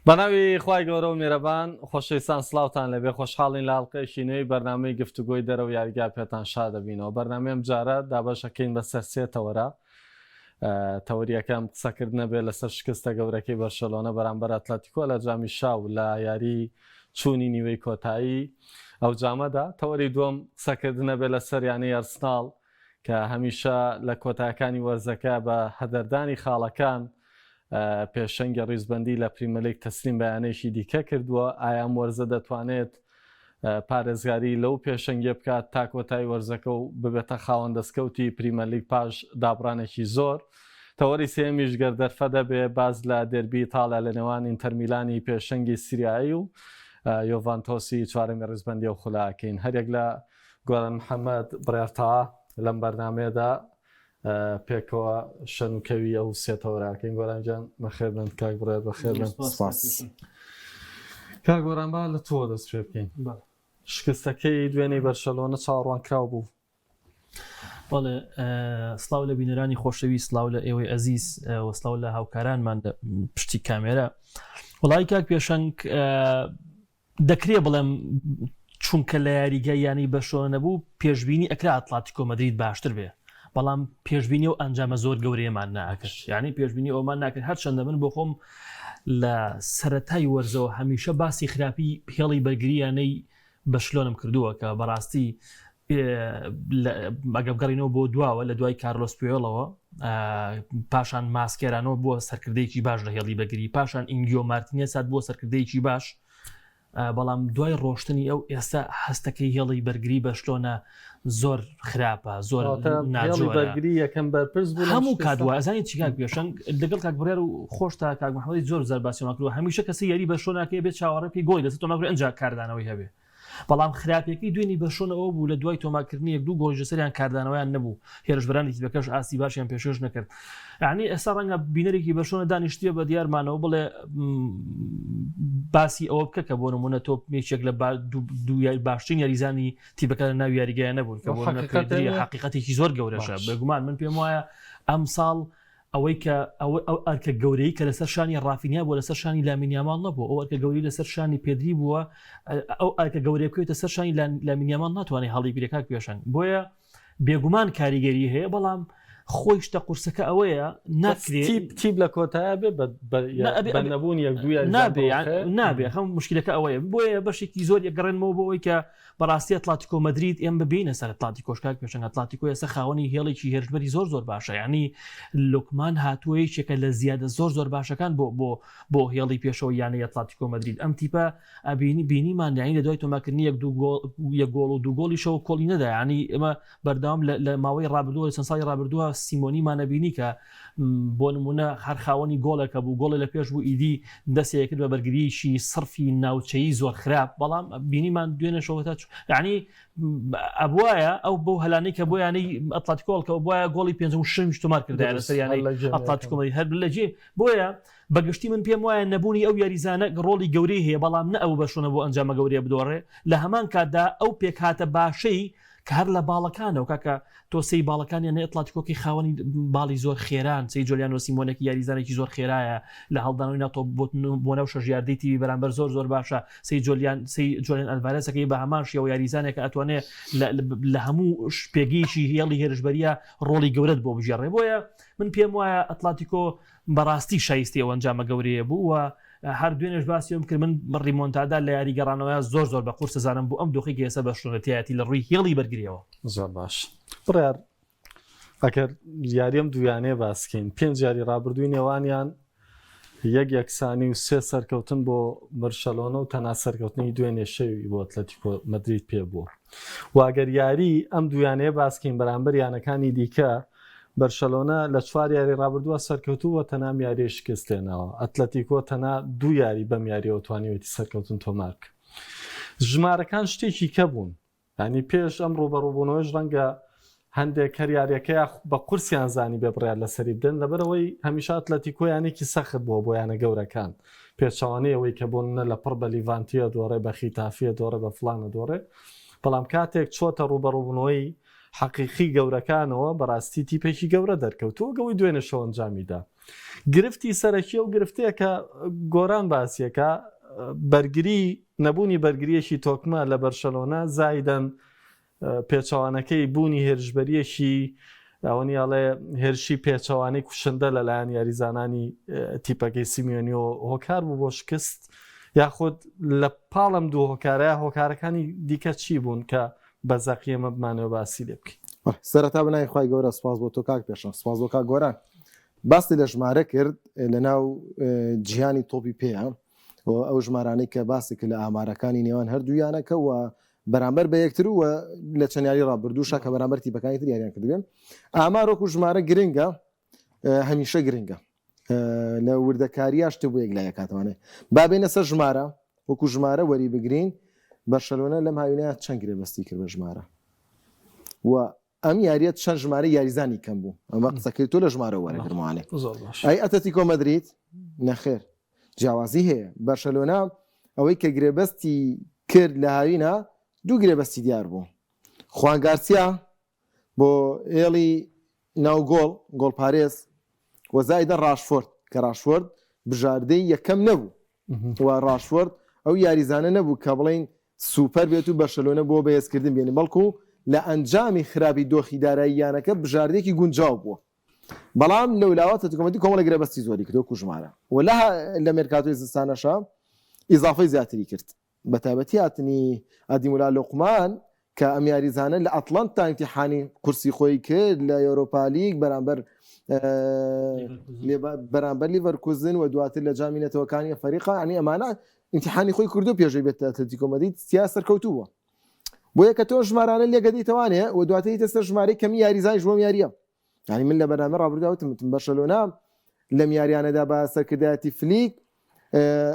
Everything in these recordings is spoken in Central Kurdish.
بەناوی خوای گەورە و میرەبان خۆشەویستان سڵاوتان لێبێ خۆشحاڵین لە ئەڵقەیەکی نوێی بەرنامەی گفتوگۆی دەرەوە یاریگا پێتان شاد دەبینەوە بەرنامەی ئەم جارە دابەشەکەین بەسەر سێ تەوەرە تەوەری یەکەم قسەکردنە بێ لەسەر شکستە گەورەکەی بەرشەلۆنە بەرامبەر ئەتلەتیکۆ لە جامی شا و لە یاری چوونی نیوەی کۆتایی ئەو جامەدا تەوەری دووەم قسەکردنە بێ لەسەر یانەی ئەرسناڵ کە هەمیشە لە کۆتاکانی وەرزەکە بە هەدەردانی خاڵەکان پێشەنگی ڕیزبەندی لە پریمەرلیگ تەسلیم بە یانەیەکی دیکە کردووە، ئایا ئەم وەرزە دەتوانێت پارێزگاری لەو پێشەنگیە بکات تا کۆتایی وەرزەکە و ببێتە خاوەن دەستکەوتی پریمەرلیگ پاش دابڕانێکی زۆر؟ تەوەری سێیەمیش گەر دەرفەت هەبێ باس لە دێربی ئیتاڵیا لە نێوان ئینتەرمیلانی پێشەنگی سیریایی و یۆڤانتۆسی چوارەمی ڕیزبەندی ئەو خولە ئەکەین. هەریەک لە گۆران محەمەد، بڕیار تەها لەم بەرنامەیەدا پێکەوە شەن و کەوی ئەو سێ تەوەرەکەین. گۆران گیان بەخێر بن. کاک بڕیار بەخێر بن. سپاس. کاک گۆران با لە تۆوە دەست پێ بکەین. شکستەکەی دوێنێی بەرشەلۆنە چاوەڕوانکراو بوو؟ بەڵێ سڵاو لە بینەرانی خۆشەویست، سڵاو لە ئێوەی ئەزیز و سڵاو لە هاوکارانمان لە پشتی کامێرا. وەڵی کاک پێشەنگ دەکرێ بڵێم چونکە لە یاریگای یانەی بەرشلۆنە نەبوو پێشبینی ئەکرا ئەتلاتیکۆ مەدرید باشتر بێ بەڵام پێشبینی و ئەنجامە زۆر گەورەیەمان ناکرد یعنی پێشبینی ئەومان ناکرد هەرچەندە من بۆ خۆم لە سەتای وەرزەوە هەمیشە باسی خراپی هێڵی بەرگری یانەی بەرشلۆنم کردووە کە بەڕاستی ئەگە بگەڕینەوە بۆ دواوە لە دوای کارلۆس پوێڵەوە پاشان ماسکێرانەوە بووە سەرکردەیەکی باش لە هێڵی بەگری پاشان ئینگیۆ مارتینێز هات بووە سەرکردەیەکی باش بەڵام دوای ڕۆشتنی ئەو ئێستا هەستەکەی هێڵی بەرگری بەرشلۆنە زۆر خراپە زۆر ناجۆرە یەکەم بەرپرس بوو هەموو کات وایە ئەزانی چی کاک پێشەنگ لەگەڵ کاک بڕیار و خۆشتا کاک محمدی زۆر زار باسیمان کردووە هەمیشە کەسی یاری بەرشلۆناکەی بێ چاوەڕێ بکەی گۆڵی لەسەر تۆمار بکرێ ئەنجا کاردانەوەی هەبێ بەڵام خراپیەکەی دوێنی بەرشلۆنە ئەوە بوو لە دوای تۆمارکردنی یەک دوو گۆڵیش لەسەریان کاردانەوەیان نەبوو هێرشبەرانی تیپەکەش ئاستی باشیان پێشکەش نەکرد یعنی ئێستا ڕەنگە بینەرێکی بەرشلۆنە دانیشتیە بە دیارمانەوە بڵێ باسی ئەوە بکە کە بۆ نمونە تۆ یەکێک لە دوو باشترین یاریزانی تیپەکە لە ناو یاریگای نەبوون کە بۆ حقیقەتێکی زۆر گەورەشە بێگومان من پێم وایە ئەم ساڵ ئەوەی کە ئەو ئەرکە گەورەی کە لەسەر شانی ڕافینیا بووە لەسەر شانی لامین یاماڵ نەبوو ئەو ئەرکە گەوری لەسەر شانی پێدری بووە ئەو ئەرکە گەورەی بکەوێتە سەر شانی لامین یاماڵ ناتوانێت هەڵی بگرێت کاک پێشەنگ بۆیە بێگومان کاریگەری هەیە بەڵام خۆی شتە قورسەکە ئەوەیە ناکرێت تیپ تیپ لە کۆتایە بێ بە نەبوون یەک دوو نابێ نابێ هەم مشکلەکە ئەوەیە بۆیە بەشێکی زۆر یەکگەڕێنمەوە بۆ ئەوەی کە بەڕاستی ئەتلاتیکۆ مەدرید ئێم ببینە سەر ئەتلاتیکۆش کاک پێشەنگ ئەتلاتیکۆ ئێستا خاوەنی هێڵێکی هێرشبەری زۆر زۆر باشە یعنی لوکمان هاتووە یەکێکە لە زیادە زۆر زۆر باشەکان بۆ بۆ بۆ هێڵی پێشەوە یانەی ئەتلاتیکۆ مەدرید ئەم تیپە ئەبینی بینیمان یعنی لە دوای تۆمارکردنی یەک دوو گۆڵ یەک گۆڵ و دوو گۆڵیشەوە کۆڵی نەدا یعنی ئێمە بەردەوام لە ماوەی ڕابردووە لە چەند ساڵی ڕابردووە سیمۆنیمان ئەبینی کە بۆ نمونە هەر خاوەنی گۆڵێکە بوو گۆڵێ لە پێش بوو ئیدی دەستێ کرد بە بەرگریی سڕفی ناوچەیی زۆر خراپ بەڵام بینیمان دوێنێ شەوە تا یعنی ئەبواە ئەو بەو هەلانەی کە بۆ یانەی ئەتلەتیکۆ کە بواە گۆڵی پێنجەم و شەشەمیش تۆمار کردایە لەسەر یانەی ئەتلەتیکۆ مەدرید هەر لە جێ بۆیە بەگشتی من پێم وایە نەبوونی ئەو یاریزانە ڕۆڵی گەورەی هەیە بەڵام نە ئەو بەرشلۆنە بۆ ئەنجامە گەورەیە بدۆڕێ لە هەمان کاتدا ئەو پێکهاتە باشەی کە هەر لە باڵەکانەوە کاکە تۆ سەی باڵەکانیان نە ئەتلاتیکۆکی خاوەنی باڵی زۆر خێران سەی جۆلیانۆ سیمۆنێکی یاریزانێکی زۆر خێرایە لە هەڵدانەوەی ناتۆ بۆ ناو شەش یاردەی تیوی بەرامبەر زۆر زۆر باشە سەی جۆلیان سەی جۆلیان ئەلڤارێزەکەی بە هەمان شێوە یاریزانێکە ئەتوانێ لە هەموو پێگەیەکی هێڵی هێرشبەریە ڕۆڵی گەورەت بۆ بگێڕێ بۆیە من پێم وایە ئەتلاتیکۆ بەڕاستی شایستەی ئەو ئەنجامە گەورەیە بوو و هەر دوێنێش باسی ئەوەم کرد من ڕیمۆنتادا لە یاری گەڕانەوەیا زۆر زۆر بە قورس دەزانم بۆ ئەم دۆخەی کە ئێستا بەرشلۆنە تیایەتی لە ڕووی هێڵی بەرگریەوە. زۆر باش بڕیار ئەگەر یاری ئەم دوو یانەیە باس کەین پێنج یاری ڕابردووی نێوانیان یەک یەکسانی و سێ سەرکەوتن بۆ بەرشەلۆنە و تەنها سەرکەوتنی دوێنێ شەوی بۆ ئەتلەتیکۆ مەدرید پێ بووە و ئەگەر یاری ئەم دوو یانەیە باس کەین بەرامبەر یانەکانی دیکە بەرشەلۆنە لە چوار یاری ڕابردووە سەرکەوتوو بووە تەنها ئەم یاریەی شکست هێناوە، ئەتلەتیکۆ تەنها دوو یاری بەم یاریەوە توانیوێتی سەرکەوتن تۆمار بکە. ژمارەکان شتێکی کە بوون، یانی پێش ئەم ڕووبەڕووبوونەوەش ڕەنگە هەندێک هەر یاریەکەیا بە قورسیان زانی بێ بڕیار لەسەری بدەن، لەبەرئەوەی هەمیشە ئەتلەتیکۆ یانێکی سەخت بووە بۆ یانە گەورەکان، پێچەوانەی ئەوەی کە بۆ نمونە لە پڕ بە لیڤانتیە دۆڕێ، بە خیتافیە دۆڕێ، بە فڵانە دۆڕێ، بەڵام کاتێک چۆتە ڕووبەڕووبوونەوەی. حەقیقی گەورەکانەوە بەڕاستی تیپێکی گەورە دەرکەوتووە گەوەی دوێنێ شەو ئەنجامیدا. گرفتی سەرەکی ئەو گرفتەیە کە گۆران باسیەکە بەرگری نەبوونی بەرگریەکی تۆکمە لە بەرشەلۆنە زایدەن پێچەوانەکەی بوونی هێرشبەریەکی ئەوەنی ئەڵێ هێرشی پێچەوانەی کوشندە لەلایەن یاریزانانی تیپەکەی سیمیۆنیۆ هۆکار بوو بۆ شکست یاخود لە پاڵم دوو هۆکارە هۆکارەکانی دیکە چی بوون کە بە زەقی ئێمە بمانەوە باسی لێ بکەین. سەرەتا بە ناوی خوای گەورە سپاس بۆ تۆ کاک پێشەنگ سپاس بۆ کاک گۆران باسی لە ژمارە کرد لە ناو جیهانی تۆپی پێیە و ئەو ژمارانەی کە باسی کرد لە ئامارەکانی نێوان هەردوو یانەکە و بەرامبەر بە یەکتر و لە چەند یاری ڕابردووشە کە بەرامبەر تیپەکانی تر یاریان کردبێن ئامار وەکو ژمارە گرنگە هەمیشە گرنگە لە وردەکارییا شتێک بۆ یەکلایی کاتوانێ با بێنە سەر ژمارە وەکو ژمارە وەری بگرین بەرشەلۆنە لەم هاوینە چەند گرێبەستی کرد بە ژمارە و ئەم یاریە چەند ژمارە یاریزانی کەم بوو ئەمە قسەکەی تۆ لە ژمارە وەرەگرموانێ ئەی ئەتەتیکۆ مەدرید نەخێر جیاوازی هەیە بەرشەلۆنە ئەوەی کە گرێبەستی کرد لە هاوینە دوو گرێبەستی دیار بوو خوان گارسیا بۆ هێڵی ناو گۆڵ، گۆڵپارێز، و زائیدەن ڕاشفۆرد، کە ڕاشفۆرد بژاردەی یەکەم نەبوو و ڕاشفۆرد ئەو یاریزانە نەبوو کە بڵێین سوپەر بێت و بەرشەلۆنە بۆ بەهێزکردن بێنێ، بەڵکو لە ئەنجامی خراپی دۆخی دارایی یانەکە بژاردەیەکی گونجاو بووە. بەڵام لەولاوە ئەتلەتیکۆ مەدرید کۆمەڵێک گرێبەستی زۆری کرد وەکو ژمارە و لە مێرکاتۆی زستانەشا ئیزافەی زیاتری کرد. بەتایبەتی هاتنی ئادیمولا لوقمان کە ئەم یاریزانە لە ئەتڵەنتا ئیمتیحانی قورسی خۆی کرد لە یۆرۆپالیگ بەرامبەر بەرامبەر لیڤەرکوزن و دواتر لە جامی نەتەوەکانی ئەفەریقا ینی ئەمانە ئیمتیحانی خۆی کردو پێشەوەی بێت ئەتلەتیکۆ مەدرید تیا سەرکەوتوو بووە بۆیە کە تۆ ژمارانە لێگەدەیتەوانێ و دواتر یتە سەر ژمارەی کەمی یاریزانیش بۆم یاریە یعنی من لە بەرنامە ڕابردوو وتم وتم بەرشەلۆنە لەم یاریانەدا بە سەرکردایەتی فلیک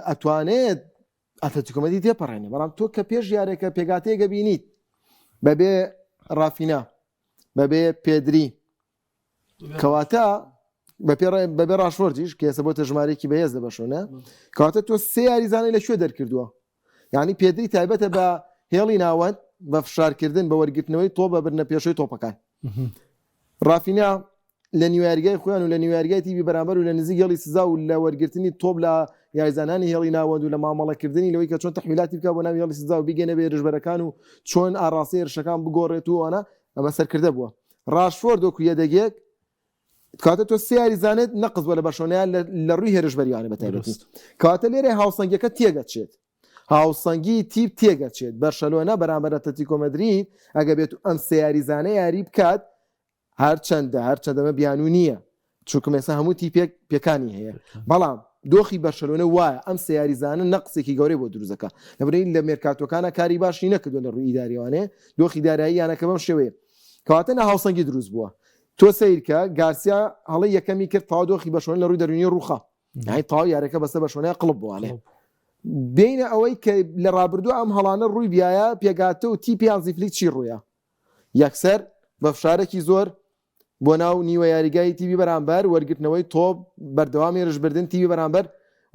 ئەتوانێت ئەتلەتیکۆ مەدرید تێپەڕێنێ بەڵام تۆ کە پێش یارێکە پێگاتەیەکە بینیت بەبێ ڕافینا بەبێ پێدری کەواتە بەبێ ڕاشفۆردیش کە ئێستا بۆتە ژمارەیەکی بەهێز لە بەشۆنە کەواتە تۆ سێ یاریزانانی لە کوێ دەرکردووە یعنی پێدری تایبەتە بە هێڵی ناوەند بە فشارکردن بە وەرگرتنەوەی تۆ بە برنە پێشەوەی تۆپەکان ڕافینا لە نیویاریگای خۆیان و لە نیویاریگای تیپی بەرامبەر و لە نزیک هێڵی سزا و لە وەرگرتنی تۆپ لە یاریزانانی هێڵی ناوەند و لە مامەڵەکردنی لەوەی کە چۆن تەحویلاتی بکات بۆ ناو هێڵی سزا و بیگەنە بە هێرشبەرەکان و چۆن ئاڕاستەی هێرشەکان بگۆڕێت و ئەوانە ئەمە سەرکردە بووە. ڕاشفۆرد وەکو یەدەگێک کەواتە تۆ سێ یاریزانت نەقس بووە لە بەرشەلۆنەیە لە ڕووی هێرشبەریانە بە تایبەتی کەواتە لێرە هاوسەنگیەکە تێگەچێت هاوسەنگی تیپ تێگەچێت بەرشەلۆنە بەرامبەر ئەتلەتیکۆ مەدرید ئەگە بێت و ئەم سێ یاریزانە یاری بکات هەرچەندە هەرچەندە ئەمە بیانوو نییە چونکە ئێستا هەموو تیپێک پێکانی هەیە بەڵام دۆخی بەرشەلۆنە وایە ئەم سێ یاریزانە نەقسێکی گەورەی بۆ دروست دەکات لەبەرئەوەی لە مێرکاتۆکانە کاری باشی نەکردووە لە ڕووی ئیداریەوانێ دۆخی دارایی یانەکە بەم شێوەیە کەواتە ناهاوسەنگی دروست بووە تۆ سەیرکە گارسیا هەڵەی یەکەمی کرد تەواو دۆخی بەرشەلۆنە لە ڕووی دەروونی ڕووخا یانی تەواو یارەکە بەسەر بەرشەلۆنە قڵپ بووانێ بینە ئەوەی کە لە ڕابردوو ئەم هەڵانە ڕووی بیایە پێگاتە و تیپی هانزی فلیک چی ڕوویە یەکسەر بە فشارێکی زۆر بۆ ناو نیوە یاریگای تیپی بەرامبەر، وەرگرتنەوەی تۆپ، بەردەوام هێرشبردن تیپی بەرامبەر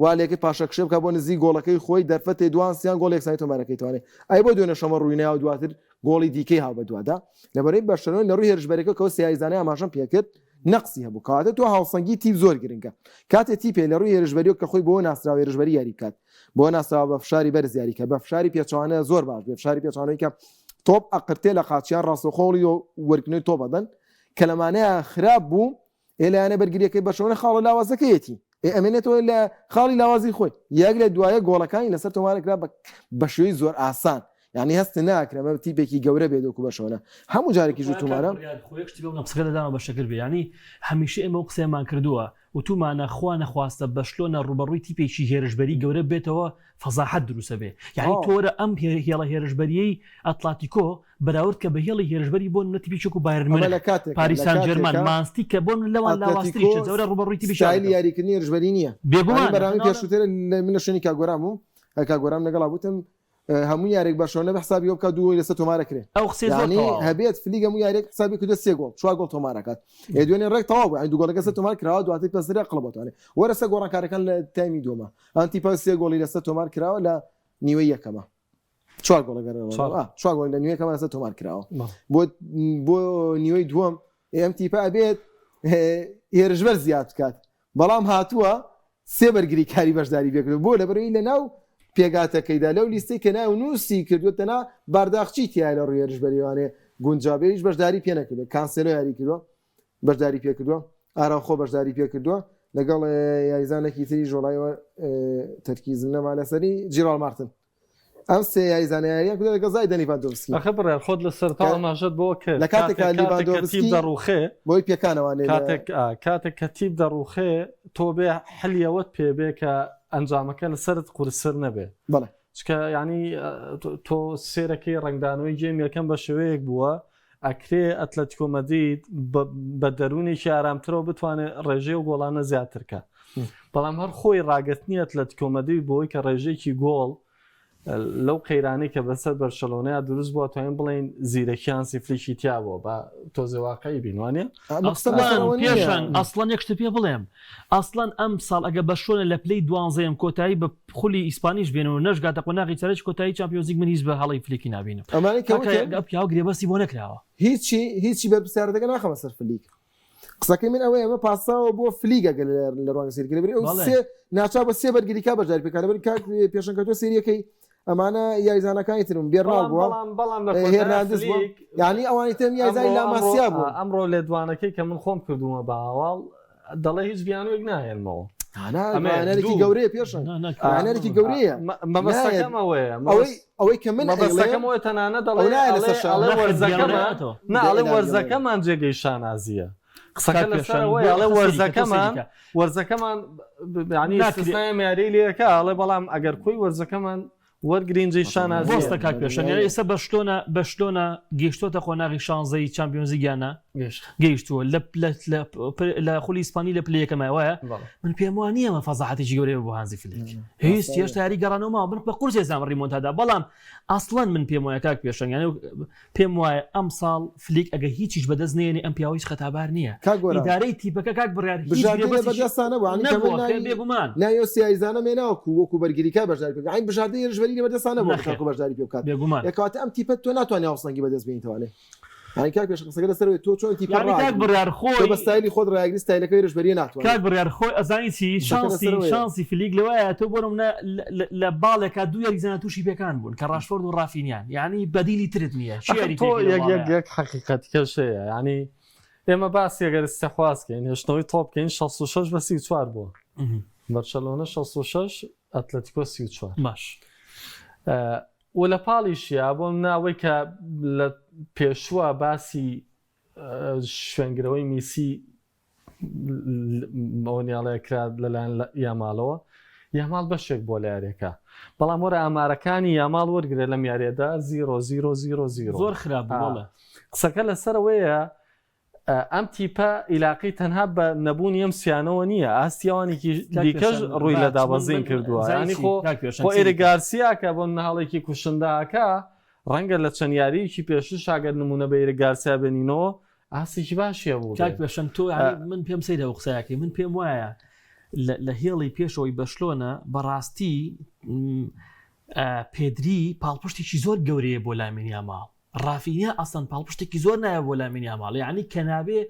وا لێکرد پاشەکشێ بکات بۆ نزیک گۆڵەکەی خۆی، دەرفەتێ دوان سیان گۆڵی یەکسانی تۆمارەکەی توانێ ئەی بۆ دوێنێ شەمە ڕووینەیا و دواتر گۆڵی دیکەی هاو بەدوادا لەبەرەی بەرشەلۆنە لە ڕووی هێرشبەرەکە کەوە سێ یاریزانەی ئاماژەم پێکرد نەقسی هەبوو کەواتە تۆ هاوسەنگی تیپ زۆر گرنگە کاتێ تیپێ لە ڕووی هێرشبەریەوە کە خۆی بۆ ناسراوە هێرشبەری یاری بکات بۆ ناسراوە بە فشاری بەرز یاری کە بە فشاری پێچەوانە زۆر باش بێ فشاری پێچوانەی کە تۆپ ئەقرتێ لە قاچیان ڕاستەوخۆڵی و وەرگرتنەوەی تۆپ ئەدەن کە لەمانەیە خراپ بوو ئێ لایەنە بەرگریەکەی بەرشەلۆنە خاڵە لاوازەکەیەتی ئێ ئەمێنێتەوە لە خاڵی لاوازی خۆی یەک لە دوایە گۆڵەکانی لەسەر تۆمارکرا بە شێوەی زۆر ئاسان یعنی هەست ناکرێ ئەمە تیپێکی گەورە بێت وەکو بەرشەلۆنە هەموو جارێکی ژوو تۆمارە قسەکە دەدامە بە شەکر بێ یعنی هەمیشە ئێمە و قسەیەمان کردووە وتومانە خوا نەخواستە بەشلۆنە ڕوبەڕووی تیپێکی هێرشبەری گەورە بێتەوە فەزاحەت دروستە بێ یعنی تۆرە ئەم هێڵە هێرشبەریەی ئەتلاتیکۆ بەراورد کە بە هێڵی هێرشبەری بۆ نە تیپی چۆک و بایرن مونخ پاریس سان جێرمان مانستی کە بۆ من لەوان لاوازتریشە جەورە ڕوبەڕووی تیپی ستایلی یاریکردنی هێرشبەری نییە بێگومان بەرامەی پێشووتر من لە شوێنی کاک گۆران بووم کاک گۆرام لەگەڵا بوتم هەموو یارێک بەرشەلۆنە بە حسابی ئەوە بکات دوو گۆڵی لەسەر تۆمار ئەکرێ ئەو قسەی زۆر یانی تەواوە. هەبێت فلیک هەموو یاریەک حسابی کردوە سێ گۆڵ چوار گۆڵ تۆمار ئەکات ئێ دوێنێ ڕێک تەواو بوو یانی دوو گۆڵەکە سەر تۆمار کراوە دواتر پەسرە قڵبەتوانێ وەرە سەر گۆڕانکاریەکان لە تایمی دووەمە ئەنتیپا سێ گۆڵی لەسەر تۆمار کراوە لە نیوەی یەکەمە. چوار گۆڵە گەڕێنەوە چوار گۆڵ لە نیوەیەکەمان لەسەر تۆمار کراوە بۆ بۆ نیوەی دووەم ئەم تیپە ئەبێت هێرشبەر زیاد بکات بەڵام هاتووە سێ بەرگری کاری بەشداری پێکردو بۆ لەبەرەوەی لە ناو پێگاتەکەیدا لەو لیستەی کە ناو نووسی کردووە تەنها بارداخچی تایە لە ڕووی هێرشبەریوانێ گونجاوێ هیچ بەشداری پێ نەکردووە کانسێلۆ یاری کردووە بەشداری پێکردووە ئاراوخۆ بەشداری پێکردووە لەگەڵ یاریزانێکی تری ژۆڵایەوە تەرکیزم نەما لەسەری جیرال مارتن ئەم سێ یاریزانە یاریان کردووە لەگەڵ زایدە لیڤاندۆڤسکی. ئەخە بڕیار خۆت لە سەرەتاوە ئاماژەت بەوە کرد لە کاتێکا کاتێک کاتێک کە تیپ لیڤاندۆڤسکی دەڕوخێ بۆی پێکانەوانێ لە کاتێک ئا کاتێک کە تیپ دەڕوخێ تۆ بێ حلی ئەوەت پێ بێ کە ئەنجامەکە لەسەرت قورستر نەبێ بەڵێ. چونکە یانی تۆ سێرەکەی ڕەنگدانەوەی game یەکەم بە شێوەیەک بووە ئەکرێ ئەتلەتیکۆ مەدرید بە دەروونێکی ئارامترەوە بتوانێت ڕێژەی و گۆڵانە زیاتر کە بەڵام هەر خۆی ڕاگرتنی ئەتلەتیکۆ مەدرید بۆی کە ڕێژەیەکی گۆڵ لەو قەیرانەی کە بەسەر بەرشەلۆنەیە دروست بووە توانین بڵێین زیرەکیان سیفلیکی تیا بووە بە تۆزێ واقعی بین وانە پێشان ئەسڵەن یەک شتت پێ بڵێم ئەسڵەن ئەم ساڵ ئەگە بەرشلۆنە لە پلەی دوانزەیەم کۆتایی بە خولی ئیسپانیش بێنن و نەشگاتە قۆناغی چارەکی کۆتایی چامپیۆنزلیگ من هیچ بە هەڵەی فلیکی نابینم. ئەمانەی کە کاکە وتم ئەو پیاوە گرێبەستی بۆ نەکراوە. هیچی هیچی بەرپرسیارەتەکە ناخەمە سەر فلیک قسەکەی من ئەوەیە ئەمە پاساوە بۆ فلیک ئەگەر لە ڕوانگە سەیری کردن ئەو بەڵێ. سێ ناچار بە سێ بەرگریکار بەشداری پێ بکات لەبەر کاک پێشەنگ کە تۆ سەیریەکەی ئەمانە یاریزانەکانی ترن بێرناڵ بەڵام بووە بەڵام بەڵام لە کۆتایی هێرناندز بووە فلیک یعنی ئەوانی ترم یاریزانی ئەمڕۆ ئەمڕۆ لاماسیا بوون ئەمڕۆ لێدوانەکەی کە من خۆم کردوومە بە هەواڵ دەڵێ هیچ بیانوویەک ناهێنمەوە. نا ئەمەیە ڕاهێنەرێکی دوو. گەورەیە پێشەنگ نا نا ڕاهێنەرێکی گەورەیە مە- مەبەستەکەم ئەوەیە ئەوەی مەبەست- ئەوەی کە من ئەیڵێم مەبەستەکەم ئەوەیە تەنانەت دەڵێ ئەو نایە ئەڵێ لەسەر شان. ئەڵێ نەخێر وەرزەکەمان بیانوویەتەوە. نا ئەڵێ بێ وەرزەکەمان جێگەی شانازییە قسەکە کاک لەسەر پێشەنگ ئەوەیە بۆ ئەڵێ سەیری کە تۆ سەیری وەرزەکەمان کە. وەرزەکەمان ب- یعنی ناکرێ. استثنای یاریی لێکە ئەڵێ بەڵام ئەگەر کۆی وەرزەکەمان وەرگرین جێی شانازیە. ڕاستە کاک پێشەنگ یانی ئێستا بەرشلۆنە بەرشلۆنە گەیشتۆتە قۆناغی شانزەی چامپیۆنزلیگ یان نا گەیشت. گەیشتووە لە لە لە لە خولی ئیسپانی لە پلەی یەکەمە وایە بەڵێ. من پێم وا نییە ئەمە فەزاحەتێکی گەورەیە بۆ هانزی فلیک هیچ هێشتا یاری گەڕانەوە ماوە من بە قورس ئێزام ڕیمۆنتادا بەڵام ئەسڵەن من پێم وایە کاک پێشەنگ یانی پێم وایە ئەمساڵ فلیک ئەگەر هیچیش بەدەست نێنێ ئەم پیاوە هیچ خەتابار نییە. کاک گۆران. ئیدارەی تیپەکە کاک بڕیار هیچ بژاردەی لە گرێبەستێکی بەردەستا نەبوو یانی کە من نەبووە خێر ناوی بێگومان. ناوی ئەو سێ یاریزانەم هێناوە کو وەکو بەرگریکار بەشداری پێ بکات یانی بژاردەی هێرشبەری لە بەردەستا نەبووە نەخێر تاکو بەشداری پێ بکات بێگومان. ئێ کەواتە ئەم تیپە تۆ ناتوانی هاوسەنگی بەدەست بێنیتەوە یانی کاک پێش قسەکە لەسەر ئەوەیە تۆ چۆن تیپە یانی کاک ڕاگری بڕیار تۆ خۆی بە ستایلی خۆت ڕاگری ستایلەکە هێرشبەریە ناتوانێت کاک بڕیار خۆی ئەزانی چی قسەکە شانسی لەسەر ئەوەیە. شانسی فلیک لەوەیە تۆ بۆ نمونە لە- لە- لە باڵێکا دوو یاریزانە تووشی پێکان بوون کە ڕاشفۆرد و ڕافینیان یانی بەدیلی ترت نییە چی ئەخر یاری تۆ پێکەی لەو یەک یەک باڵەیە یەک حەقیقەت کەش هەیە یانی ئێمە باسی ئەگەر استحواز کەین هێشتنەوەی تۆپ بکەین 66 بە 34 بووە بەرشەلۆنە 66 ئەتلەتیکۆ 34 باش و لە پاڵیشیا بۆ ناوەی کە لە پێشووە باسی شوێنگرەوەی میسی ئەوە نیاڵەیە کرا لەلایەن یاماڵەوە یاماڵ بەشێک بۆ لە یاریەکە بەڵام وەرە ئامارەکانی یاماڵ وەرگرە لەم یاریەدا 0-0-0-0 زۆر خراپ بوو بەڵێ قسەکە لەسەرەوەیە ئەم تیپە ئیلاقەی تەنها بە نەبوونی ئەم سیانەوە نییە ئاستی ئەوانێکی دیکەش ڕووی لە دابەزین کردووە ینی خۆ خۆ ئێرە گارسیا کە بۆ ناڵێکی کوشنداکە ڕەنگە لە چەند یارییەکی پێشتر شاگەر نمونە بە ئێرە گارسیا بێنینەوە ئاستێکی باشی هەبوو کاک پێشەنگ تۆ من پێم سەیرە ئەو قسەیەکەی من پێم وایە لە هێڵی پێشەوەی بەشلۆنە بەڕاستی پێدری پاڵپشتێکی زۆر گەورەیە بۆ لامین یاماڵ ڕافینیا ئەسڵەن پاڵپشتێکی زۆر نایە بۆ لامین یاماڵ یعنی کە نابێ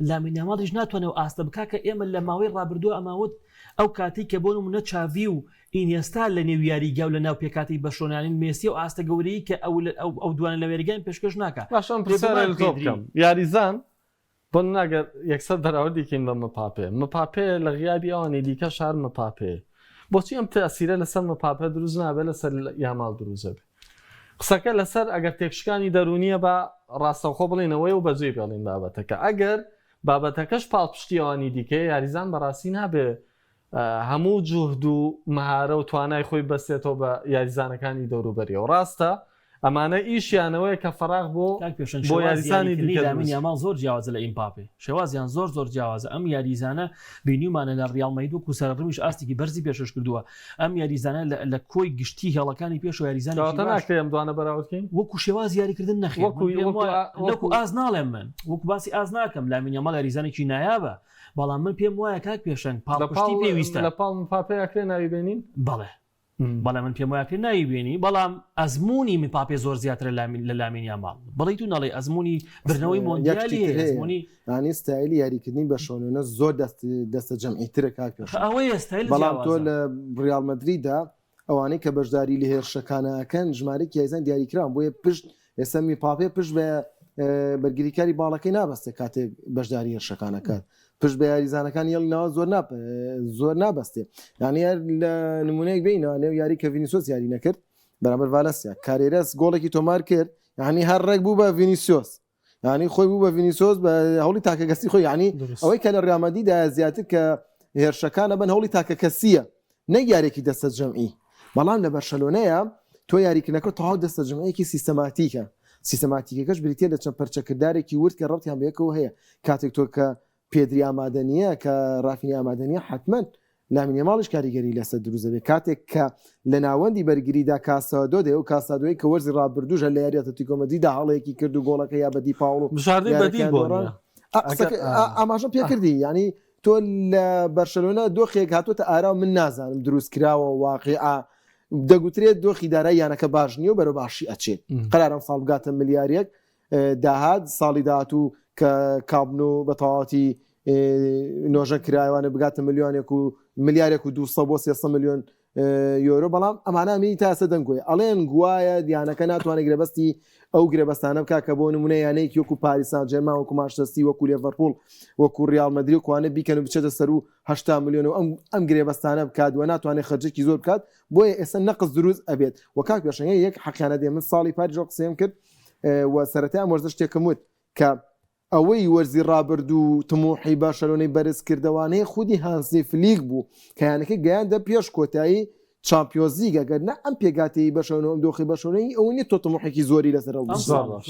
لامین یاماڵیش ناتوانێت ئەو ئاستە بکا کە ئێمە لە ماوەی ڕابردووە ئەماوت ئەو کاتەی کە بۆ نمونە چاڤی و ئینێستا لە نێو یاریگا و لە ناو پێکهاتەی بەرشلۆنەیانین مێسی ئەو ئاستە گەورەی کە ئەو ئەو دوانە لە یاریگایان پێشکەش ناکا باشە ئەم پرسیارە بێگومان لە تۆ پێدری بکەم یاریزان بۆ ناگەر یەکسەر بەراوردی کەین بە مپاپێ مپاپێ لە غیابی ئەوانی دیکە شار مپاپێ بۆچی ئەم تەسیرە لەسەر مپاپێ دروست نابێت لەسەر یاماڵ دروست دەبێت قسەکە لەسەر ئەگەر تێکشکانی دەروونیە بە ڕاستەوخۆ بڵێنەوەی و بەجێ بێڵین بابەتەکە ئەگەر بابەتەکەش پاڵپشتی ئەوانی دیکەیە یاریزان بەڕاستی نابێ هەموو جوهد و مەهارە و توانای خۆی بەستێتەوە بە یاریزانەکانی دەوروبەریەوە ڕاستە ئەمانە ئیشیانەوەیە کە فەراغ بۆ کاک پێشەنگ بۆ شێوازی یاریزانی یاریکردنی دیکە لامین دروست یاماڵ زۆر جیاوازە لە ئیمپاپێ شێوازیان زۆر زۆر جیاوازە ئەم یاریزانە بینیومانە لە ڕیاڵ مەدرید وەکو سەرڕمیش ئاستێکی بەرزی پێشکەش کردووە ئەم یاریزانە لە لە کۆی گشتی هێڵەکانی پێشەوە یاریزانێکی کەواتە باش ناکرێ ئەم دوانە بەراورد کەین وەکو شێوازی یاریکردن نەخێر وەکو من پێم وەکو وایە نەکو وەکو ئاز ناڵێم من وەکو باسی ئاز ناکەم لامین یاماڵ یاریزانێکی نایابە بەڵام من پێم وایە کاک پێشەنگ لە پاڵ پاڵپشتی پێویستە لە پاڵ مپاپێ ئەکرێ ناوی بێنین بەڵێ. بەڵێ من پێم وایە کرێ نایبینی بەڵام ئەزمموی مپاپێ زۆر زیاترە لە لامین یاماڵ بەڵی تو نەڵێ ئەزمموی برنەوەی مۆندیالی ئەزمموی ینی ستایلی یاریکردنی بەرشەلۆنە زۆر دەست دەستە جەمعی ترە کاک پێش ئەوەیە ستایل بەڵام تۆ لە ڕیال مەدریدا ئەوانەی کە بەشداری لە هێرشەکانە ئەکەن ژمارەیەکی یاریزان دیاریکراون بۆیە پشت ئێستا میپاپێ پشت بە بەرگریکاری باڵەکەی نابەستێ کاتێک بەشداری هێرشەکان ئەکات پشت بە یاریزانەکانی هێڵی ناوە زۆر ناب زۆر نابەستێ یعنی هەر لە نمونەیەک بینەوە نێو یاری کە ڤینیسۆس یاری نەکرد بەرامبەر ڤالەنسیا کارێرەس گۆڵێکی تۆمار کرد یعنی هەر ڕێک بوو بە ڤینیسیۆس یانی خۆی بوو بە ڤینیسۆس بە هەوڵی تاکەکەسی خۆی یانی ئەوەی کە لە ڕیامەدیدا زیاتر کە هێرشەکانە بن هەوڵی تاکەکەسیە نەک یارێکی دەستە جەمعی بەڵام لە بەرشەلۆنەیە تۆ یاریکردنەکە تەواو دەستە جەمعیەکی سیستەماتیکە سیستەماتیکەکەش بریتە لە چەند پەرچەکردارێکی ورد کە ڕەتیان بەیەکەوە هەیە کاتێک تۆ کە پێدری ئامادە نییە کە رافینی ئامادە نییە حتمما لامین یاماڵیش کاریگەری لەسەر دروست دەبێت کاتێک کە لە ناوەندی بەرگریدا کاسادۆ دێ و کاسادۆی کە وەرزی ڕابردووش هەر لە یاری ئەتلەتیکۆ مەدریدا هەڵەیەکی کرد و گۆڵەکە یا بە دی پاوڵ و بژاردەی بەدیل یارەکەیان بۆ دۆڕان نییە ئا، ئەگەر قسەکە ئا ئا، ئاماژەم پێ کردی یعنی تۆ لە بەرشەلۆنە دۆخێک هاتووەتە ئارا و من نازانم دروست کراوە واقیعە دەگوترێت دۆخی دارای یانەکە باش نییە و بەرەو باشی ئەچێت قەرارە ئەمساڵ بگاتە ملیارێک داهات ساڵی داهاتوو کە کامپ نو بە تەواوەتی نۆژەن کرایوانە بگاتە ملیۆنێک و ملیارێک و 200 بۆ 300 میلیۆن یۆرۆ بەڵام ئەمانە می تا ئێستا دەنگۆیە ئەڵێن گوایە یانەکە ناتوانێت گرێبەستی ئەو گرێبەستانە بکات کە بۆ نمونە یانەیەکی وەکو پاریس سان جێرمان وەکو مانچستەر وەکو لێڤەرپوڵ وەکو ریال مەدرید کوانە بیکەن و بچێتە سەر و 80 میلیۆن و ئەم ئەم گرێبەستانە بکات و ناتوانێت خەرجێکی زۆر بکات بۆیە ئێستا نەقس دروست ئەبێت و کاک پێشەنگە یەک حەقیانە دێ من ساڵی پاریش ئەو قسەیەم کرد و سەرەتای ئەم وەرزە شتێکم وت کە ئەوەی وەرزی ڕابردوو تموحی بەرشەلۆنەی بەرز کردەوانەیە خودی هانسی فلیک بوو کە یانەکەی گەیاندە پێش کۆتایی چامپیۆنزلیگ ئەگەر نا ئەم پێکهاتەی بەرشەلۆنە و ئەم دۆخی بەرشەلۆنەی ئەوە نیە تۆ تموحێکی زۆری لەسەر هەڵبگری. زۆر باش.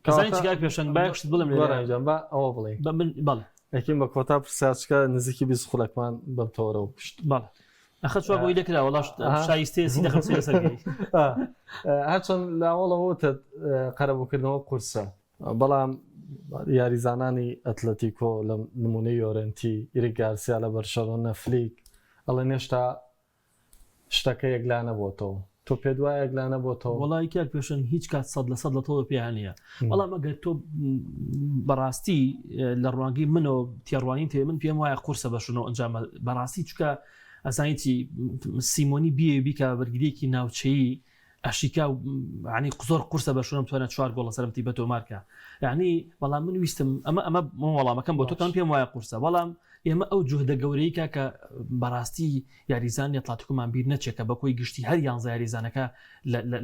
ئەزانی چی کاک پێشەنگ با یەک شت بڵێم لێرە. گۆران گیان با ئەوە بڵێی. بە من بەڵێ. ئەکەین بە کۆتا پرسیار چکە نزیکی 20 خولەکمان بەم تەوەرەوە کوشت. بەڵێ. ئەخە چوار بۆی دەکرا وەڵا شایستەیە سی دەقە قسەی لەسەر بکەی. هەرچەند لە ئەوەڵەوە وتت قەرەبووکردنەوە قورسە بەڵام یاریزانانی ئەتلەتیکۆ لە نمونەی یۆرێنتی ئیریک گارسیا لە بەرشەلۆنە فلیک ئەڵێن هێشتا شتەکە یەکلا نەبۆتەوە تۆ پێت وایە یەکلا نەبۆتەوە؟ وەڵی کاک پێشەنگ هیچ کات 100% لە تۆوە پێیان نییە بەڵام ئەگەر تۆ بەڕاستی لە ڕوانگەی منەوە تێڕوانین تێ من پێم وایە قورسە بەشنەوە ئەنجامە بەڕاستی چکە ئەزانی چی سیمۆنی بیێ بیکە بەرگریەکی ناوچەیی ئەشیکا عنی زۆر قورسە بە شونم توانە چوار گۆڵ لەسەرم تیپە تۆمارکە یعنی بەڵام من ویستم ئەمە ئەمە وەڵامەکەم بۆ تۆکان پێم وایە قورسە بەڵام ئێمە ئەو جوهدە گەورەی کاکە بەڕاستی یاریزانانی ئەتلاتیکۆمان بیر نەچێت کە بەکۆی گشتی هەر یانزە یاریزانەکە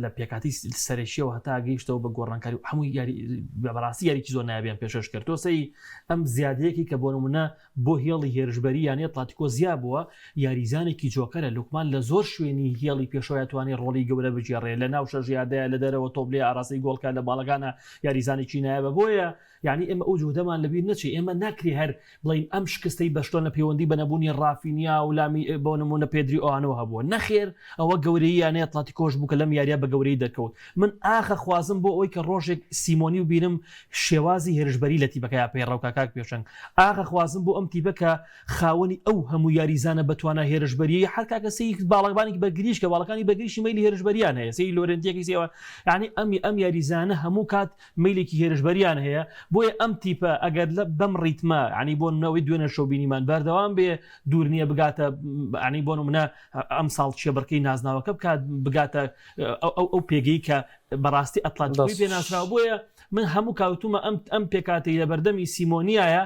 لە پێکاتی سەرەکیەوە هەتا گەیشتەوە بە گۆڕانکاری و هەموو یاری بەڕاستی یاریکی زۆر نایابیان پێشکەش کرد تۆ سەی ئەم زیادەیەکی کە بۆ نمونە بۆ هێڵی هێرشبەری یانەی ئەتلاتیکۆ زیا بووە یاریزانێکی جۆکەرە لوکمان لە زۆر شوێنی هێڵی پێشەوە توانی ڕۆڵی گەورە بگێڕێ لە ناو شەش یاردەیە لە دەرەوە تۆپ لێ ئاراستەی گۆڵکە لە باڵەکانە یاریزانێکی نایابە بۆیە یانی ئێمە ئەو جوهدەمان لەبیر نەچێ ئێمە ناکرێ هەر بڵێین ئەم شکستەی بەرشلۆنە پەیوەندی بە نەبوونی ڕافینیا و لامی بۆ نموونە پێدری ئەوانەوە هەبووە نەخێر ئەوە گەورەیی یانەی ئەتلەتیکۆش بوو کە لەم یاریە بە گەورەیی دەرکەوت من ئاخە خوازم بۆ ئەوەی کە ڕۆژێک سیمۆنی ببینم شێوازی هێرشبەری لە تیپەکەیا پەیڕەو کا کاک پێشەنگ ئاخە خوازم بۆ ئەم تیپە کە خاوەنی ئەو هەموو یاریزانە بەتوانا هێرشبەریەی هەر کاکە سەیری باڵەکانی بەرگریش کە باڵەکانی بەرگریشی مەیلی هێرشبەریان هەیە سەیری لۆرێنتیەکەی سەیری ئەوان یانی ئەم ئەم یاریزانە هەموو کات مەیلێکی هێرشبەریان هەیە بۆیە ئەم تیپە ئەگەر لە بەم ڕیتمە ینی بۆ نمونەوەی دوێنێ شەو بینیمان بەردەوام بێ دوور نییە بگاتە ینی بۆ نمونە ئەم ساڵ کێبڕکێی نازناوەکە بکات بگاتە ئەو ئەو پێگەی کە بەڕاستی ئەتلەتیکۆی پێ ناسراوە بۆیە من هەموو کاوتومە ئەم ئەم پێکاتەی لە بەردەمی سیمۆنیایە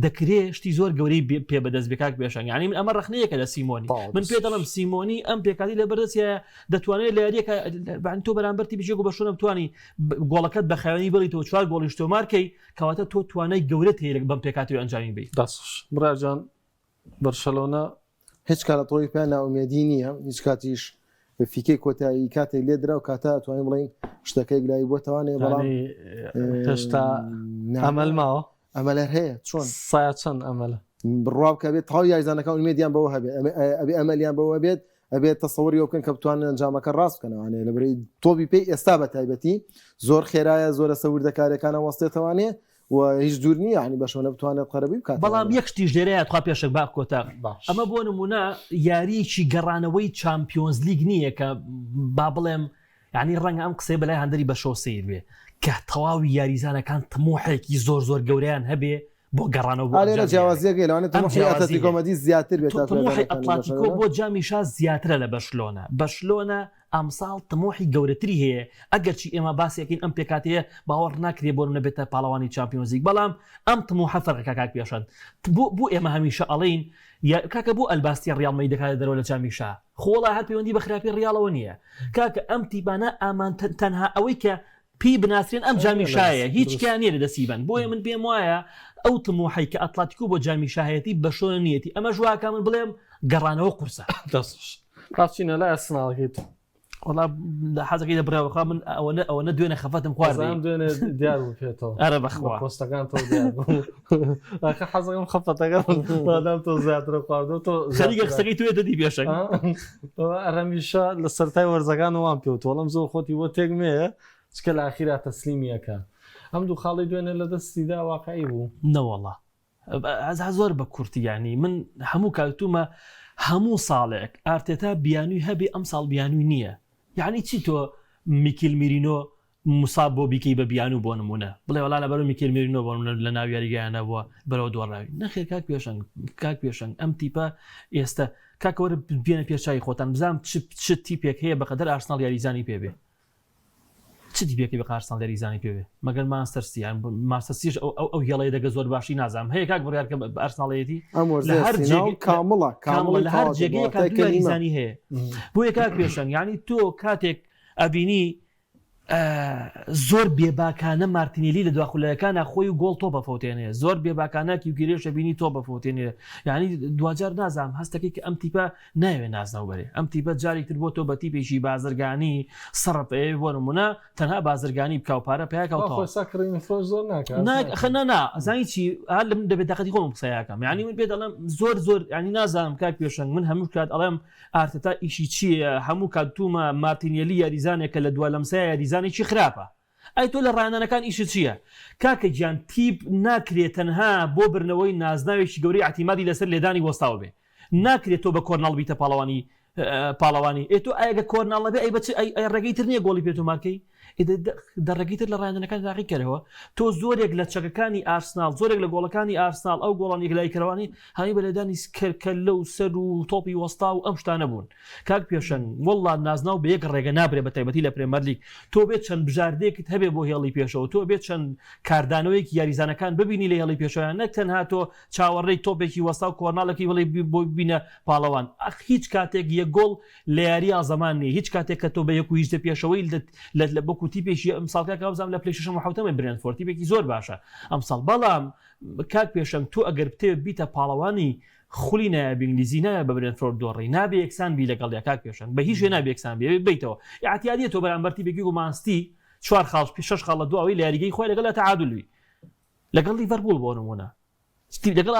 دەکرێ شتی زۆر گەورەی پێ بەدەست بێ کاک پێشەنگ یعنی من ئەمە ڕەخنەیەکە لە سیمۆنی من پێ دەڵێم سیمۆنی ئەم پێکاتی لە بەردەستیایە دەتوانێت لە یاریەکە تۆ بەرامبەر تیپی جێگو بەرشلۆنە بتوانی گۆڵەکەت بە خاوێنی بڵیتەوە چوار گۆڵیش تۆمار کەی کەواتە تۆ توانای گەورەت هەیە بەم پێکهاتەوە ئەنجامی بەی. دەست خۆش برا جان بەرشەلۆنە. هیچ کات لە تۆپی پێ نائومێدی نییە هیچ کاتیش فیکەی کۆتایی کاتێک لێ درا و کاتە ئەتوانین بڵێین شتەکە یەکلایی بۆتەوانێ بەڵام هێشتا ئەمەل ماوە ئەمەل هەر هەیە چۆن سایە چەند ئەمەلە بڕوا بکە بێت تەواو یاریزانەکان ئومێدیان بەوە هەبێت ئەبێ ئەمەلیان بەوە بێت ئەبێت تەسەوری ئەوە بکەن کە بتوانن ئەنجامەکە ڕاست بکەنەوانێ لەبەرەی تۆپی پێی ئێستا بە تایبەتی زۆر خێرایە زۆر لەسەر وردەکاریەکانە وەستێتەوانێ. و هیچ دوور نییە ینی بەشۆنە بتوانێت قەرەبووی بکات. بەڵام یەک شتیش لێرەیە تخوا پێشەک با کۆتا باش. ئەمە بۆ نمونە یارییەکی گەڕانەوەی چامپیۆنزلیگ نییە کە با بڵێم یعنی ڕەنگە ئەم قسەیە بەلای هاندەری بەشەوە سەیر بێ کە تەواوی یاریزانەکان تموحێکی زۆر زۆر گەورەیان هەبێ بۆ گەڕانەوە بۆ ئا لێرە ئەنجامی یاریەکە. جیاوازیەکەی لەوانەیە ئەم تموحی جیاوازی ئەتلەتیکۆ هەیە. مەدرید زیاتر بێت تا تموحی یاریزانەکانی ئەتلەتیکۆ بەرشەلۆنە. بۆ جامی شا زیاترە لە بەرشلۆنە. بەرشلۆنە ئەمساڵ تموحی گەورەتری هەیە، ئەگەرچی ئێمە باسی ئەکەین ئەم پێکهاتەیە باوەڕ ناکرێ بۆ نمونە بێتە پاڵەوانی چامپیۆنزلیگ بەڵام ئەم تموحە فەرقەکە کاک پێشەنگ بۆ بۆ ئێمە هەمیشە ئەڵێین یا کاکە بۆ ئەلباستیە ڕیاڵ مەی دەکاتە دەرەوە لە جامی شا خۆ وەڵا هەر پەیوەندی بە خراپی ڕیاڵەوە نییە کاکە ئەم تیپانە ئامان تەنها ئەوەی کە پێی بناسرێن ئەم جامی شایە هیچ کیان نییە لە دەستی بن بۆیە من پێم وایە ئەو تموحەی کە ئەتلەتیکۆ بۆ جامی شاهەتی بەشۆنە نیەتی ئەمەش واکە من بڵێم گەڕانەوە قورسە. دەست ڕاستینە لای ئەرسناڵەکەی تۆ. وەڵا حەزەکەی لە بڕاوەخوا من ئەوەنە ئەوەنە دوێنێ خەفەتم خوارد ئەزانم دوێنێ دیار بوو پێتەوە ئەرە بەخوا پۆستەکان تۆ دیار بوو ئاخە حەزەکەم خەفەتەکە مادام تۆ زیاتر خواردووە تۆ خەریکە قسەکەی تۆ دەدی پێشەک ئەرەمیشە لە سەرای وەرزەکان وام پێ تۆڵم زۆر خۆتی بۆ تێک مێ چکە لە ئاخیرا تەسلیمیەکە ئەم دوو خاڵی دوێنێ لە دەستیدا واقعی بوو. نەوەڵا زۆر بە کورتی یانی من هەموو کاتومە هەموو ساڵێک ئارتێتا بیانووی هەبێ ئەم ساڵ بیانووی نییە یعنی چی تۆ میکیل میرینۆ موساب بۆ بیکەی بە بیانوو بۆ نموونە بڵێ وەڵا لەبەرو میکێل مێرینۆ بۆ نموونە لە ناو یاریگایان نەبووە بەرەوە دۆڕاوی نەخێر کاک پێشەنگ کاک پێشەنگ ئەم تیپە ئێستا کاکە وەرە بێنە پێش چاوی خۆتان بزانم چ چ تیپێک هەیە بەقەدەر ئارسناڵ یاریزانی پێ بێ چ تیپێکی بە ئارسناڵ یاریزانی پێ بێ مەگەر مانچستەر سیتی یان مانچستەر سیش ئەو ئەو ئەو هێڵەیە دەگە زۆر باشی نازانم هەیە کاک بڕیار کە بە ئارسناڵەتی ئەم لە وەرزە هەر سیناڵ جێگەی کامڵە کامڵە کامڵی لە هەر تەواو کرد بە جێگەیەکا واتای دوو کەلیمە یاریزانی هەیە بۆیە کاک پێشەنگ یعنی تۆ کاتێک ئەبینی زۆر بێباکانە مارتینێلی لە دواخولەکانا خۆی و گۆڵ تۆپ ئەفەوتێنێ زۆر بێباکانە کیوکیرێش ئەبینی تۆپ ئەفەوتێنێ یعنی دواجار نازانم هەستەکەی کە ئەم تیپە ناوێ نازناو بەرێ ئەم تیپە جارێک تر بۆ تۆ بە تیپێکی بازرگانی سەرف ئەیەوێ بۆ نمونە تەنها بازرگانی بکا و پارە پیا کا و تەواو. خۆ کڕینی فرۆش زۆر ناکا نا خە نا نا زانی چی هەر لە من دەبێت دەقەتی خۆم قسەیەکەم یعنی من پێ دەڵێم زۆر زۆر یعنی نازانم کاک پێشەنگ من هەموو کات ئەڵێم ئارتێتا ئیشی چییە هەموو کات تومە مارتینێلی یاریزانێکە لە دوا لەمسەیا یاریزانێکی خراپە ئەی تۆ لە ڕاهێنانەکان ئیشت چییە کاکە گیان تیپ ناکرێ تەنها بۆ برنەوەی نازناوێکی گەورەی ئیعتیمادی لەسەر لێدانی وەستاوە بێ ناکرێ تۆ بە کۆرناڵ بیتە پاڵەوانی پاڵەوانی ئێ تۆ ئەگە کۆرناڵ نەبێ ئەی بە چ ئەی ڕێگەی تر نییە گۆڵی پێ تۆمارکەی دە ڕێگەی تر لە ڕاهێنانەکان تاقی کەرەوە تۆ زۆرێک لە چەکەکانی ئارسناڵ زۆرێک لە گۆڵەکانی ئارسناڵ ئەو گۆڵان یەکلاییکەرەوانی هەمی بە لێدانی کەللە و سەر و تۆپی وەستا و ئەم شتانە بوون کاک پێشەنگ وەڵڵا نازناو بە یەک ڕێگە نابرێ بە تایبەتی لە پرێمەرلیگ تۆ بێت چەند بژاردەیەکت هەبێ بۆ هێڵی پێشەوە تۆ بێت چەند کاردانەوەیەکی یاریزانەکان ببینی لە هێڵی پێشەوە نەک تەنها تۆ چاوەڕێی تۆپێکی وەستا و کۆرناڵێکی بڵێ بۆ بینە پاڵەوان ئەخ هیچ کاتێک یەک گۆڵ لە یارییا زەمان نیە هیچ کاتێک کە تۆ بە یەک و هیچ دە پێشەوەی لە لە وەکو تیپێکی ئەمساڵ کاکە وابزانم لە پلەی شەشەم و حەوتەمە برێنتفۆرد تیپێکی زۆر باشە ئەمساڵ بەڵام کاک پێشەنگ تۆ ئەگەر بتەوێت بیتە پاڵەوانی خولی نایابی ئینگلیزی نابێ بە برێنتفۆرد دۆڕی نابێ یەکسان بی لەگەڵیا کاک پێشەنگ بە هیچ شێ نابێ یەکسان بی ئەبێ بیتەوە ئیعتیادیە تۆ بەرامبەر تیپێکی وەکو مانستی چوار خاڵ شەش خاڵ لە دواوەی لە یاریگەی خۆی لەگەڵیا تەعادول بی لەگەڵ لیڤەرپوڵ بۆ نمونە لەگەڵ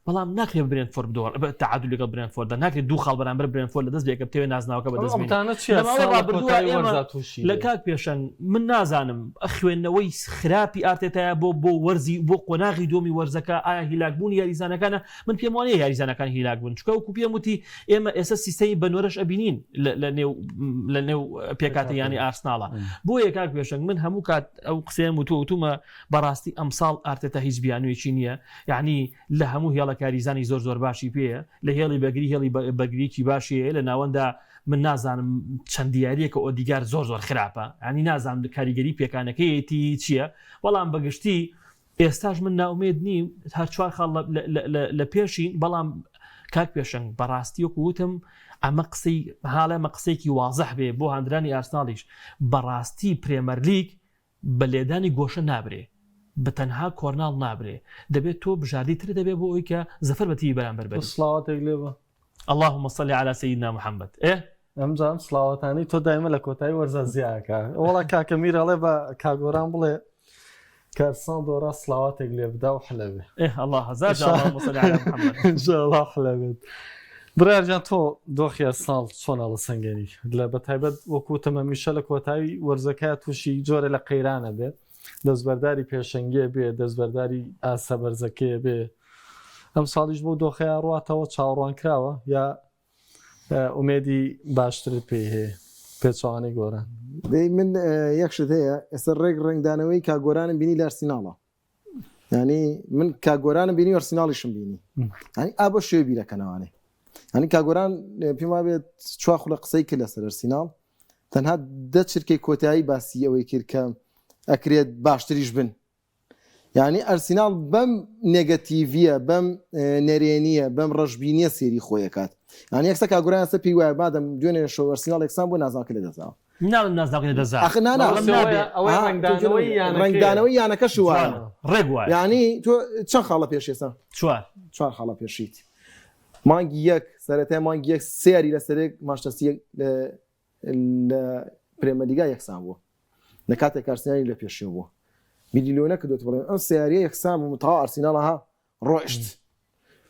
بەڵام ناکرێت برێنتفۆرد بدۆڕ تەعادول لەگەڵ برێنتفۆرددا ناکرێت دوو خاڵ بەرامبەر برێنتفۆرد لەدەست بێ کە بتەوێت نازناوەکە بەدەست بێنی. ئەمتانە چییە لە ماوەی ساڵ لە ڕابردووە کۆتایی ئێمە وەرزا تووشی لە دێ؟ کاک پێشەنگ من نازانم خوێندنەوەی خراپی ئارتێتایە بۆ بۆ وەرزی بۆ قۆناغی دووەمی وەرزەکە ئایا هیلاکبوونی یاریزانەکانە من پێم وانییە یاریزانەکان هیلاک بوون چونکە وەکو پێم وتی ئێمە ئێستا سیستەمی بە نۆرەش ئەبینین لە نێو لە نێو پێکهاتەی یانەی ئارسناڵە بۆیە کاک پێشەنگ من هەموو کات ئەو قسەیەم وتووە وتومە بەڕاستی ئەمساڵ ئارتێتا هیچ بیانوویەکی نییە یعنی لە هەموو هێڵە کاریزانی زۆر زۆر باشی پێیە لە هێڵی بەگری هێڵی بەرگریکی باشی هەیە لە ناوەندا من نازانم چەند دیاریەکە ئۆدیگار زۆر زۆر خراپە ینی نازانم کاریگەری پێکانەکەیەتی چییە بەڵام بەگشتی ئێستاش من ناومێد نیم هەر چوار خاڵ لە پێشین بەڵام کاک پێشەنگ بەڕاستی وەکو وتم ئەمە قسەی هاڵێمە قسەیەکی وازح بێ بۆ هاندرانی ئارسناڵیش بەڕاستی پرێمەرلیگ بە لێدانی گۆشە نابرێ بە تەنها کۆرناڵ نابرێ دەبێت تۆ بژاردەی ترت هەبێ بۆ ئەوەی کە زەفەر بە تیمی بەرامبەر تۆ بەری. سڵاواتێک لێ بە. اللهم صل علی سیدنا محمد ئێ. ئەمجا ئەم سڵاواتانەی تۆ دایمە لە کۆتایی وەرزا زیاکە وەڵا کاکە میر ئەڵێ بە کاک گۆران بڵێ کە ئەرسناڵ دۆڕا سڵاواتێک لێ بدا و حلە بێ. ئێ اللە هەزار جار اللهم صل علی محمد. ان شاء الله حلە بێت. بڕیار گیان تۆ دۆخی ئەرسناڵ چۆن هەڵەسەنگێنی لە بەتایبەت وەکو وتم هەمیشە لە کۆتایی وەرزەکە تووشی جۆرە لە قەیرانە بێت. دەستبەرداری پێشەنگیە بێ دەستبەرداری ئاستە بەرزەکەیە بێ ئەم ساڵیش بۆ دۆخەیە ڕاتەوە چاوەڕوان کراوە یا ئومێدی باشترت پێی هەیە پێچەوانەی گۆران؟ دەی من یەک شت هەیە ئێستا ڕێک ڕەنگدانەوەی کا گۆرانم بینی لە ئەرسیناڵە ینی من کا گۆرانم بینی ئەرسیناڵیشم بینی ینی ئا بۆ شێوی بیرەکەنەوانێ ینی کا گۆران پێم وابێت چوار خولە قسەی کرد لەسەر ئەرسیناڵ تەنها دە چرکەی کۆتایی باسی ئەوەی کرد کە ئەکرێت باشتریش بن یانی ئەرسیناڵ بەم نێگەتیڤیە بەم نەرێنیە بەم ڕەشبینیە سێری خۆی ئەکات یانی یەکسە کاگوران ئێستا پێی وایە مادەم دوێنێ شەو ئەرسیناڵ یەکسان بوو نازناوەکەی لەدەستداوە ناڵێم نازناوەکەی لەدەستدا ئاخر نا نا بەڵام نابێ ئەوەی ها، ڕەنگدانەوەی یانەکەیە. ڕەنگدانەوەی یانەکەش وایە جوانە ڕێک وایە یانی تۆ چەند خاڵە پێش ئێستا چوار چوار خاڵە پێشیت مانگی یەک سەرەتای مانگی یەک سێ یاری لەسەرێک مانچستەر سیتی لە پرێمەلیگا یەکسان بووە لە کاتێک ئارسینالی لە پێشێ بووە بیری لۆ نەکردوێت بڵێن ئەم سیاریە یەکسان بوو تەواو ئارسیناڵ ها ڕۆشت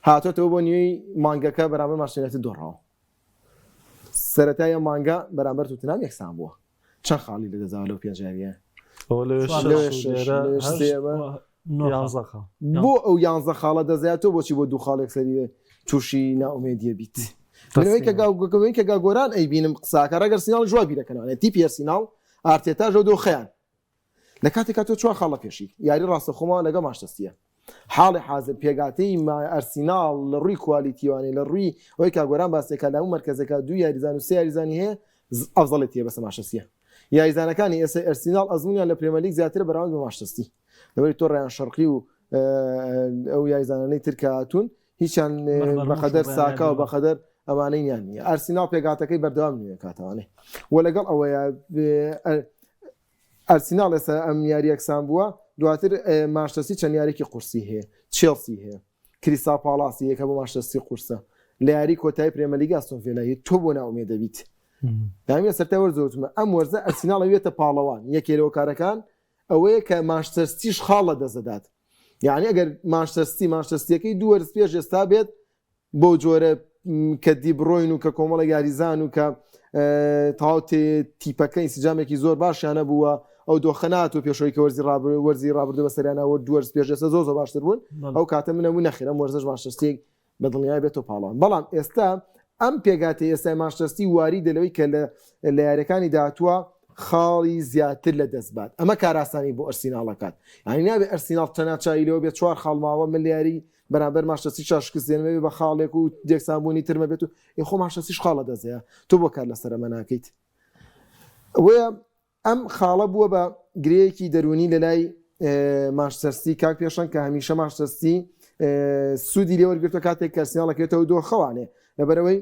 هاتۆتەوە بۆ نوێی مانگەکە بەرامبەر مانچستەر دۆڕاوە سەرەتای ئەم مانگە بەرامبەر توتنهام یەکسان بووە چەند خاڵی لەدەستداوە لەو پێنج یاریە ئەوە لەوێ چوار شەش شەش، و لێرە لەوێ هەشت، سێ بە. نۆ خاڵ. یانزە خاڵ. بۆ ئەو یانزە خاڵە دەزایە تۆ بۆچی بۆ دوو خاڵێک سەری تووشی نائومێدیە بیت منەوەی کە گاگەوەی کە گاگۆران ئەیبینم قساکە ڕەگەر سیناڵ جواب بیرەکەنەوە تیپی ئەرسیناڵ ئارتێتا ژەو دۆخیان لە کاتێکا تۆ چوار خاڵ لە پێشی یاری ڕاستە خۆما لەگەڵ ماشتەستیە حاڵی حاضر پێگاتەی ئەرسیناڵ لە ڕووی quality وانەی لە ڕووی ئەوەی کا گۆران باسێکا لە هەموو مەرکەزەکە دوو یاریزان و سێ یاریزانی هەیە ئەفزەڵێتی بەسە ماشتەستیە یاریزانەکانی ئێستا ئەرسیناڵ ئەزمونیان لە پرێمەلیگ زیاترە بەراورد بە ماشتەستی لەبەری تۆ ڕیان شەرقی و ئەو یاریزانانەی تر کە هاتوون هیچیان بەقەدەر ساکا و بەقەدەر ئەوانەیان نییە ئەرسیناڵ پێکاتەکەی بەردەوام نوێ کاتەوانێ و لەگەڵ ئەوەیە ئەرسیناڵ ئێستا ئەم یاری یەکسان بووە دواتر مانچستەر چەند یاریکی قورسی هەیە چێڵسی هەیە کریستال پاڵاسی یەکە بۆ مانچستەر قورسە لە یاری کۆتایی پرێمەلیگ ئاستۆن ڤێلای تۆ بۆ ناومێ دەبیت دامیە سەرتا وەرزەوتمە ئەم وەرزە ئەرسیناڵ وێتە پاڵەوان یەکێ لەوە کارەکان ئەوەیە کە مانچستەر سیتیش خاڵ لەدەست دەدات یعنی ئەگەر مانچستەر سیتی مانچستەر سیتیەکەی دوو وەرز پێش ئێستا بێت بەو جۆرە کە دیبرۆین و کە کۆمەڵێک یاریزان و کە تەواو تیپەکە ئینسجامێکی زۆر باشیانە بووە ئەو دۆخە ناتوە پێشەوەی کە وەرزی ڕابر وەرزی ڕابردوو بەسەریانە وەر دوو وەرز پێش ئێستا زۆر زۆر باشتر بوون ئەو کاتە منە بوو نەخێر ئەم وەرزەش مانچستەر سیتی بە دڵنیای بێتەوە پاڵەوان بەڵام ئێستا ئەم پێکهاتەی ئێستای مانچستەر سیتی واری دەلەوەی کە لە لە یاریەکانی داهاتووە خاڵی زیاتر لە دەست بات ئەمە کاراسانی بۆ ئەرسیناڵەکات یعنی نابێ ئەرسیناڵ تەنها چاوی لەوە بێت چوار خاڵ ماوە من لە یاری بەرامبەر مانچستەر سیتی شا شکست دێنمە بێ بە خاڵێک و یەکسانبوونی ترمە بێت و ئی خۆ مانچستەر سیتیش خاڵ لە دەست هەیە تۆ بۆ کار لەسەر ئەمە ناکەیت بۆیە ئەم خاڵە بووە بە گرێیەکی دەروونی لە لای مانچستەر سیتی کاک پێشەنگ کە هەمیشە مانچستەر سیتی سوودی لێوەرگرتووە کاتێک کە ئەرسیناڵ ئەکەوێتەوە دۆخەوانێ لەبەرئەوەی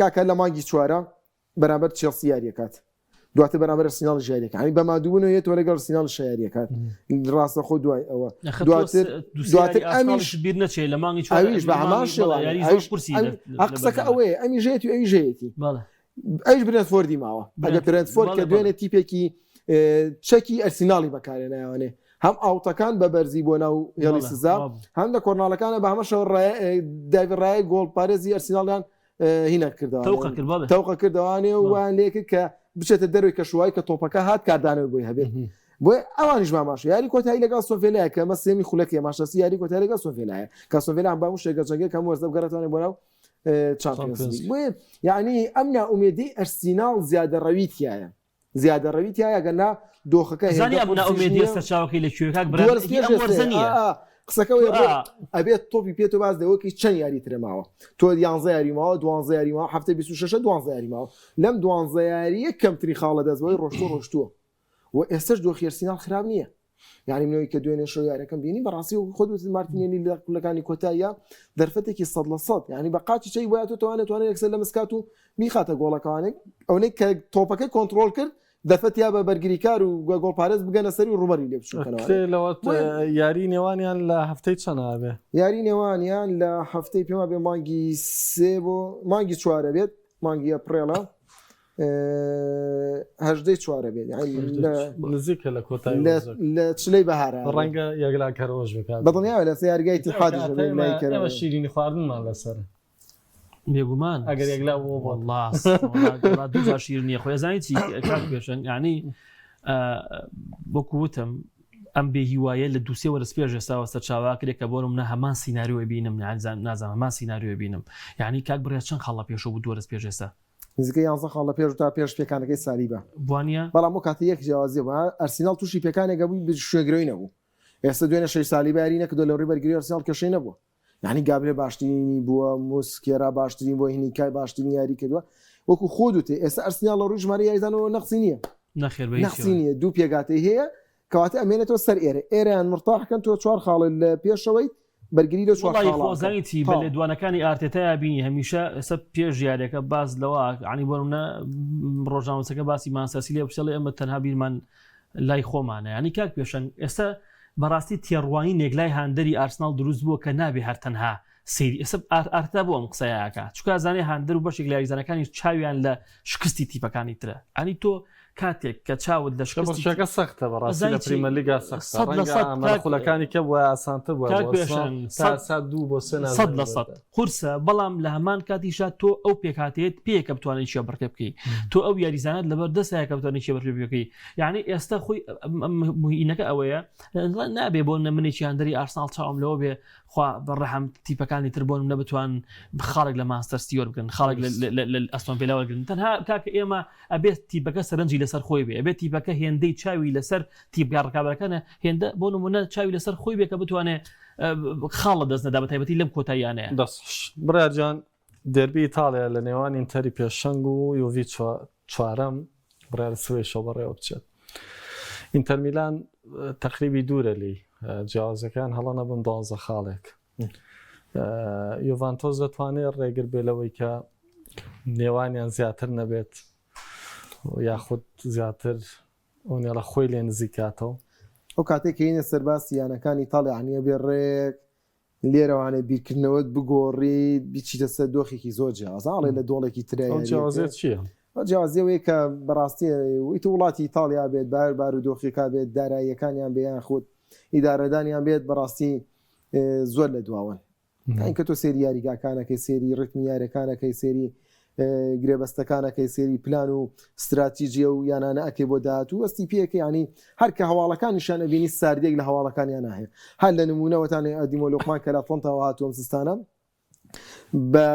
کاکە لە مانگی چوارە بەرامبەر چێڵسی یاریەکات دواتر بەرامبەر ئەرسیناڵ یاریەکە هەمی بە مادووبوونەوە یەتەوە لەگەڵ ئەرسیناڵ شایاریەکات ڕاستەخۆ دوای ئەوە دواتر دواتر ئەمیش بیر نەچێت لە مانگی ئەویش بە هەمان شێوە قسەکە ئەوەیە ئەمی ژێتی ئەوی ژێتی ئەویش برێنتفۆردی ماوە ئەگە برێنتفۆرد کە دوێنێ تیپێکی چەکی ئەرسیناڵی بەکارێنایوانێ هەم ئاوتەکان بە بەرزی بۆ ناو هێڵی سزا هەم لە کۆرناڵەکانە بە هەمەشەوە داوی ڕای گۆڵ پارێزی ئەرسیناڵیان هینە کردەوە تەوقە کردەوانێ و وان لێکرد کە بچێتە دەروی کە شوای کە تۆپەکە هات کاردانەوەی بۆی هەبێت بۆیە ئەوانیش ماماش یاری کۆتایی لەگەڵ سۆڤێلایە کە ئەمە سێمی خولەکەیە ماشەسی یاری کۆتایی لەگەڵ سۆڤێلایە کە سۆڤێلا بە هەموو شتێک گەجەنگێ کەم وەرزە بگەڕێتوانێ بۆ ناو چامپیۆنز لیگ بۆیە یعنی ئەم نائومێدی ئەرسیناڵ زیادە ڕەوی تایە زیادە ڕەوی تایە گەر نا دۆخەکە زانی ئەم نائومێدیە سەرچاوەکەی لە کوێ کاک برا وەرزە نییە قسەکە ئەبێت تۆپی پێ تۆ باز لەوەکی چەند یاری ترە ماوە تۆ یانزە یاری ماوە دوانزە یاری ماوە هەفتە 26 دوانزە یاری ماوە لەم دوانزە یاریە کەمتری خاڵە دەستەوەی ڕۆشتوە ڕۆشتووە و ئێستش دۆخی ئەرسیناڵ خراپ نییە یعنی منەوەی کە دوێنێ شەو یارەکەم بینی بەڕاستی و خۆت وتت مارتینێلی لە خولەکانی کۆتاییە دەرفەتێکی سەد لە سەد یعنی بە قاچی چەی بۆیە تۆ توانێت توانێت یەکسەر لە مسکات و میخاتە گۆڵەکەوانێک ئەونەی کە تۆپەکەی کۆنتڕۆڵ کرد دەرفەت یا بە بەرگریکار و گۆڵپارێز بگەنە سەری و ڕووبەری لێ بچووکەنەوە لەوە یاری نێوانیان لە هەفتەی چەند ئابێ یاری نێوانیان لە هەفتەی پێما بێ مانگی سێ بۆ مانگی چوارە بێت مانگی ئەپرێڵە هەژدەی چوارە بێت نزیکە لە کۆتایی لە چلەی بەهارە ڕەنگە یەکلاکەرەوەش بکات بەدڵنیاوە لە یاریگای ئیتیحادیش دەبێت ئێمە شیرینی خواردنمان لەسەر بێگومان ئەگەر یەکلا بۆ والله دوو شیر نییە خۆی زانی چی کاک پێشەنگ یعنی وەکو وتم. ئەم بێ هیوایە لە دووسێ وەرز پێش ئێستاوە سەرچاوە ئەکرێ کە بۆ نمونە هەمان سیناریۆ بینم نازانم هەمان سیناریۆ بینم یعنی کاک بڕیار چەند خاڵ لە پێشەوە بوو دوو وەرز پێش ئێستا؟ نزیکەی یانزە خاڵ لە پێش تا پێش پێکانەکەی سالیبا وانیە؟ بەڵام ئەو کاتە یەک جیاوازی بوو ئەرسیناڵ تووشی پێکانێک بوو شوێنگرەوەی نەبوو ئێستا دوێنێ شەوی سالیبا یاری نەکردووە لە ڕووی بەرگری ئەرسیناڵ کێشەی نەبووە یعنی گابرێ باشترینی بووە موسکێرا باشترین بووە هینیکای باشترین یاری کردووە وەکو خۆ دوتێ ئێستا ئەرسیناڵ لە ڕووی ژمارە یاریزانەوە نەقسی نییە نەخێر بە نەقسی نییە دوو پێگاتەی هەیە کەواتە ئەمێنێتەوە سەر ئێرە ئێرەیان مرتاحکەن تۆ چوار خاڵ لە پێشەوەی بەرگری لە چوار خاڵ خۆزانی چی بە لێدوانەکانی ئارتێتایا بینی هەمیشە ئێستا پێش یاریەکە باس لەوە عنی بۆ نمونە ڕۆژنامەچەکە باسی مانسەسی لێ پرسێڵێ ئێمە تەنها بیرمان لای خۆمانە ینی کاک پێشەنگ ئێستا بەڕاستی تێڕوانینێک لای هاندەری ئارسناڵ دروست بووە کە نابێ هەر تەنها سەیری ئێستا ئارتێتا بۆ ئەم قسەیەکە چونکە زانێ هاندەر و بەشێک لە یاریزانەکانی چاویان لە شکستی تیپەکانی ترە ئەنی تۆ کاتێک کە چاوت لە شکستی شەکە سەختە بەڕاستی لە پریمەرلیگا سەختە ڕەنگە ئەمە خولەکانی کە بووە ئاسانتر بووە تا سا دوو بۆ سێ 100% قورسە بەڵام لە هەمان کاتیشا تۆ ئەو پێکهاتەیەت پێیە کە بتوانێت کێبڕکێ بکەی تۆ ئەو یاریزانات لەبەر دەست هەیە کە بتوانێت کێبڕکێ بکەی یعنی ئێستا خۆی مهینەکە ئەوەیە نابێ بۆ نە منێکی هاندەری ئارسناڵ چاوم لەوە بێ خوا بە ڕەحم تیپەکانی تر بۆن نەبتوان خاڵێک لە مانچستەر سیتی وەربگرن خاڵێک لە ئەستۆن ڤێلا وەرگرن تەنها کاکە ئێمە ئەبێت تیپەکە سەرنجی لەسەر خۆی بێ ئەبێت تیپەکە هێندەی چاوی لەسەر تیپگا ڕکابەرەکانە هێندە بۆ نمونە چاوی لەسەر خۆی بێ کە بتوانێت خاڵ لە دەست نەدا بە تایبەتی لەم کۆتاییانەیە. دەست خۆش بڕیار جان دێربی ئیتاڵیا لە نێوان ئینتەری پێشەنگ و یۆڤی چوارەم بڕیارە سبەی شەو بەڕێوە بچێت. ئینتەر میلان تەقریبی دوورە لێی جیاوازەکان هەڵە نەبم دوازدە خاڵێک. یۆڤانتۆس دەتوانێت ڕێگر بێ لەوەی کە نێوانیان زیاتر نەبێت یاخود زیاتر ئۆنێڵە خۆی لێ نزیک کاتەوە. ئەو کاتەی کە یەنە سەر باسی یانەکانی ئیتاڵیا یانی ئەبێ ڕێک لێرەوانێ بیرکردنەوەت بگۆڕیت بچیتە سەر دۆخێکی زۆر جیاواز ئاڵێ لە دۆڵێکی ترە ئەو جیاوازیە چییە؟ ئەو جیاوازیە ئەوەیە کە بەڕاستی ئیتر وڵاتی ئیتاڵیا بێت بار بارودۆخیەکە بێت داراییەکانیان بێ یان خود ئیدارەدانیان بێت بەڕاستی زۆر لە دواوەن یانی کە تۆ سێری یاریگاکانەکەی سێری ڕتمی یاریەکانەکەی سێری گرێبەستەکانەکەی سێری پلان و ستراتیجیە و یانانە ئەکەی بۆ داهاتوو وەستی پێەکە ینی هەر کە هەواڵەکانیشان ئەبینی ساردێک لە هەواڵەکانیان هەیە هەر لە نمونەوەتان ئەدیمۆ لۆقمان کە لە ئەتڵەنتاوە هاتووەم زستانە بە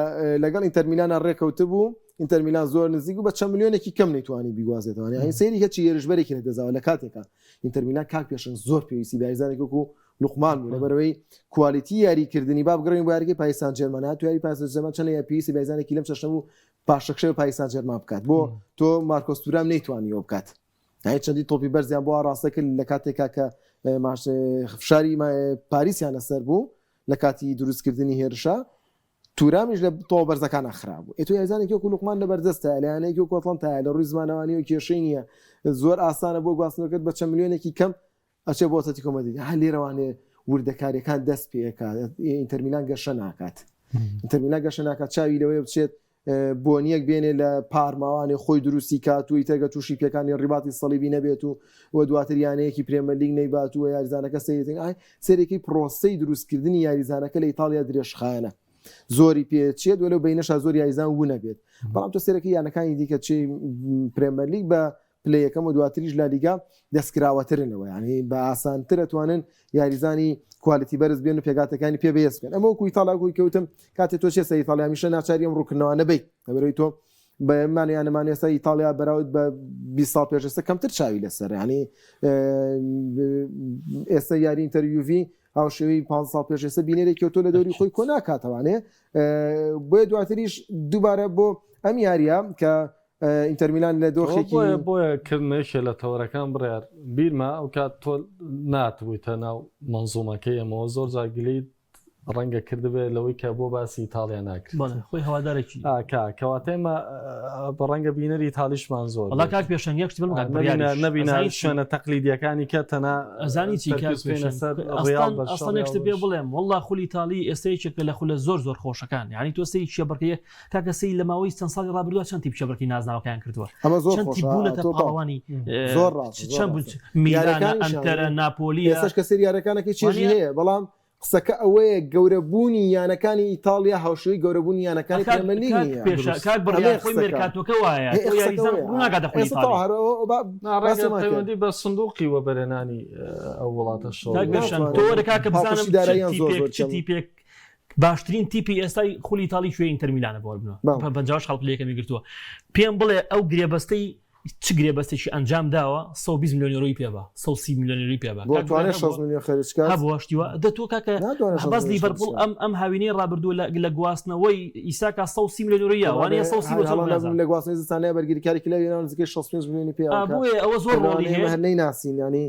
لەگەڵ ئینتەرمیلانە ڕێکەوتبوو ئینتەرمیلان زۆر نزیک بوو بە چەند ملیۆنێکی کەم نەیتوانی بیگوازێتەوە یانی سەیری هەچی هێرشبەرێکی لەدەستداوە لە کاتێکا ئینتەرمیلان کاک پێشەنگ زۆر پێویستی بە یاریزانێک وەکو لوقمان بوو لەبەرەوەی quality یاریکردنی با بگەڕێین بۆ یاریگەی پاریس سان جێرمان هات یاری پاریس سان جێرمان چەند یاری پێویستی بە یاریزانێکی لەم چەشنە بوو پاشەکشە بە پاریس سان جێرمان بکات بۆ تۆ مارکۆس تورام نەیتوانیوە بکات یانی چەندی تۆپی بەرزیان بۆ ئاڕاستە کرد لە کاتێکا کە فشاری پاریسیان لەسەر بوو لە کاتی دروستکردنی هێرشە تورامیش لە تۆپە بەرزەکانا خراپ بوو. ئێ تۆ یاریزانێکی وەکو لوقمان لە بەردەستایە، لە یانەیەکی وەکو ئەتڵەنتایە، لە ڕووی زمانەوانیەوە کێشەی نییە، زۆر ئاسانە بۆ گواستنەوەکەت بە چەند ملیۆنێکی کەم ئەچێ بۆ ئەتلەتیکۆ مەدرید. ها لێرەوانێ وردەکاریەکان دەست پێکات، ئینتەرمیلان گەشە ناکات. ئینتەرمیلان گەشە ناکات، چاوی لەوەیە بچێت بۆنیەک بێنێ لە پارماوانێ خۆی دروستی کات و ئیتر گەر تووشی پێکانی ڕیباتی سەڵیبی نەبێت و و دواتر یانەیەکی پرێمەرلیگ نەیبات و یاریزانەکە سەیرتن ئای سەیرێکی پرۆسەی دروستکردنی یاریزانەکە لە ئیتاڵیا درێژخایەنە زۆری پێچێت وەلو بینەشا زۆر یاریزان ونەبێت بەڵام تۆ سەیرەکە یانەکانی دیکە چی پرێمەرلیگ بە پلە یەکەم و دواتریش لالیگا دەستکراوەترن لەوە یانی بە ئاسانتر ئەتوانن یاریزانی quality بەرز بێن و پێکهاتەکانی پێ بەهێز بکەن ئەمە وەکو ئیتاڵیا وەکو کەوتم کاتێ تۆ چێ سەر ئیتاڵیا هەمیشە ناچاری ئەم ڕووکردنەوانە بیت لەبەرئەوەی تۆ بەمان یانەمان ئێستا ئیتاڵیا بەراورد بە 20 ساڵ پێش ئێستا کەمتر چاوی لەسەر ینی ئێستا یاری ئینتەر یوڤی هاوشێوەی 15 ساڵ پێش ئێستا بینەرێکی تۆ لە دەوری خۆی کۆ ناکاتەوانێ بۆیە دواتریش دووبارە بۆ ئەم یاریە کە ئینتەرمیلان لە دۆخێکی. بۆیە بۆیە کردمە یەکێ لە تەوەرەکان بڕیار بیرمە ئەو کات تۆ ناتبوویتە ناو مەنزومەکەی ئێمەوە زۆر جار گلەیت ڕەنگە کردبێ لەوەی کە بۆ باسی ئیتاڵیا ناکرێت. بەڵێ خۆی هەوادارێکی. ئا کا کەواتە ئێمە بە ڕەنگە بینەری ئیتاڵیشمان زۆر وەڵا کاک پێشەنگ یەک شت بڵێم کاک بڕیاریش نەبینە نەبینە شوێنە تەقلیدیەکانی کە تەنها ئەزانی چی کاک تەرکیز بخەینە پێشەنگ سەر ڕیاڵ ئەسڵەن بەرشە ئەسڵەن یەک ڕیاڵ شت پێ بەرشە. بڵێم وەڵا خولی ئیتاڵی ئێستا یەکێکە لە خولە زۆر زۆر خۆشەکان یانی تۆ سەیری کێبڕکێ کاکە سەیر لە ماوەی چەند ساڵی ڕابردووە چەند تیپ کێبڕکی نازناوەکەیان کردووە ئەمە زۆر چەند تیپ خۆشە بوونەتە تۆ تاو پاڵەوانی زۆر ڕاستە زۆر چەند بوون ڕاستە میلانە یارەکانیشیان ئەنتەرە ناپۆلیە ئێستاش کە سەیری یارەکانەکەی چێژی وانە هەیە بەڵام. قسەکە ئەوەیە گەورەبوونی یانەکانی ئیتاڵیا هاوشێوەی گەورەبوونی یانەکانی کاک پرێمەرلیگ کاک نییە. پێشە دروست. کاک بڕیار ئەمەیە خۆی قسەکە. مێرکاتۆکە وایە هێ تۆ قسەکە یاریزان ئەوەیە. قبوڵ ناکاتە خولی ئێستا ئیتاڵی. تەواو هەر ئەوە با نا ڕەنگە باسمان کرد. پەیوەندی بە سندوقی وەبەرهێنانی ئەو وڵاتەشەوە کاک بێت. پێشەنگ ناتوانێت. تۆ وەرە کاکە بزانم پاڵپشتی چ داراییان زۆر تیپێک زۆر چ کەم. تیپێک باشترین تیپی ئێستای خولی ئیتاڵی کوێ ئینتەر میلانە بۆ بنەوە بەڵێ. 58 خاڵ پلەی یەکەمی گرتووە پێم بڵێ ئەو گرێبەستەی چ گرێبەستێکی ئەنجام داوە 120 ملیۆن یۆرۆی پێ بە 130 ملیۆن یۆرۆی پێ بە بۆ کاک توانێت هەبووە 60 ملیۆن خەرج کات هەبووە شتی وا دە تۆ کاکە ناتوانێت 60 بەس ملیۆن خەرج لیڤەرپوڵ کات. ئەم ئەم هاوینەی ڕابردووە لە لە گواستنەوەی ئیساکا 130 ملیۆن یۆرۆی یاوە وانەیە 130 بۆ هەر هەڵە چەند نەبم نازانم لە گواستنەوەی زستانەیە بەرگریکارێکی لەوێ هێناوە نزیکەی 65 ملیۆنی پێ ئا ئەکا. بۆیە ئەوە زۆر ڕۆڵی لەوانەیە ئێمە هەیە هەر نەیناسین یانی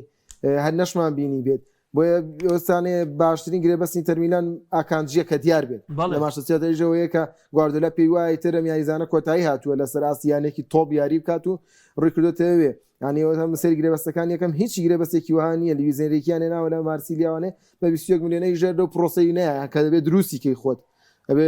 هەر نەشمان بینی بێت بۆیە ئێستانێ باشترین گرێبەستی ئینتەر میلان ئاکانجیە کە دیار بێت بەڵێ. لە مانچستەر یونایتدیشەوەیە کە گواردیۆلا پێی وایە تر ئەم یاریزانە کۆتایی هاتووە لەسەر ئاستی یانێکی top یاری بکات و ڕووی کردۆتەوێ یعنی ئەوە هەم سەیری گرێبەستەکان یەکەم هیچ گرێبەستێکی وەها نییە لویز ئێنریکیان هێناوە لە مارسیلیاوانێ بە 21 ملیۆنەی ژێر لەو پرۆسەی نایە کە دەبێت دروستی کەی خۆت ئەبێ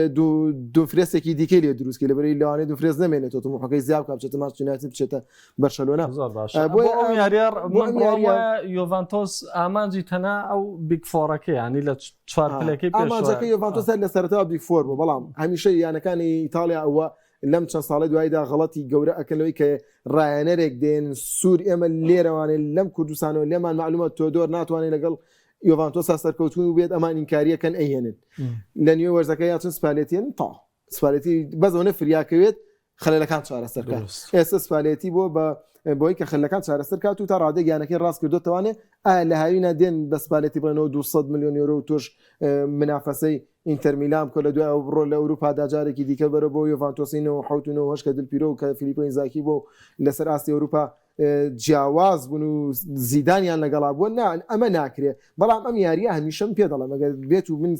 دومفرێسێکی دیکەی لێ دروست کەی لەبەرەی لەوانەیە دومفرێس نەمێنێتەوە تموحەکەی زیاد بکات بچێتە مانچستەر یونایتد بچێتە بەرشەلۆنە زۆر باشە بۆ بۆ ئەم یاریە بۆ من ئەم بڕوام یاریە وایە یۆڤانتۆس ئامانجی تەنها ئەو big four ەکە ینی لە چوار پلەکەی پێشەوە ئامانجەکەی یۆڤانتۆس هەر لە سەرەتاوە big four بوو بەڵام هەمیشە یانەکانی ئیتاڵیا ئەوە لەم چەند ساڵەی دواییدا غەڵەتی گەورە ئەکەن لەوەی کە ڕایەنەرێک دێن سوور ئێمە لێرەوانێ لەم کوردستانەوە لێمان معلومە تۆدۆر ناتوانێت لەگەڵ یۆڤانتۆسا سەرکەوتوو بێت ئەمان ئینکاریەکەن ئەیهێنن لە نوێ وەرزەکە یا چون سپالێتیێن تا سپالێتی بەس ئەوەنە فریاکەوێت خەلەکان چارەسەر کات ئێستا سپالێتی بۆ بە بۆی کە خەلەکان چارەسەر کات و تا ڕادێک یانەکەی ڕاست کردو توانێ ئایا لە هاوینە دێن بە سپالێتی بڵێنەوە 200 میلیۆن یۆرۆ و تۆش منافەسەی ئینتەر میلان بکە لە دوای ئەو بڕۆ لە ئەوروپادا جارێکی دیکە بەرە بۆ یۆڤانتۆسی 97 و 98 کە دلپیرۆ و کە فیلیپۆ ئینزاکی بۆ لەسەر ئاستی ئەوروپا جیاواز بوون و زیدانیان لەگەڵا بووە نا ئەمە ناکرێ بەڵام ئەم یاریە هەمیشەم پێ دەڵێم ئەگەر بێت و من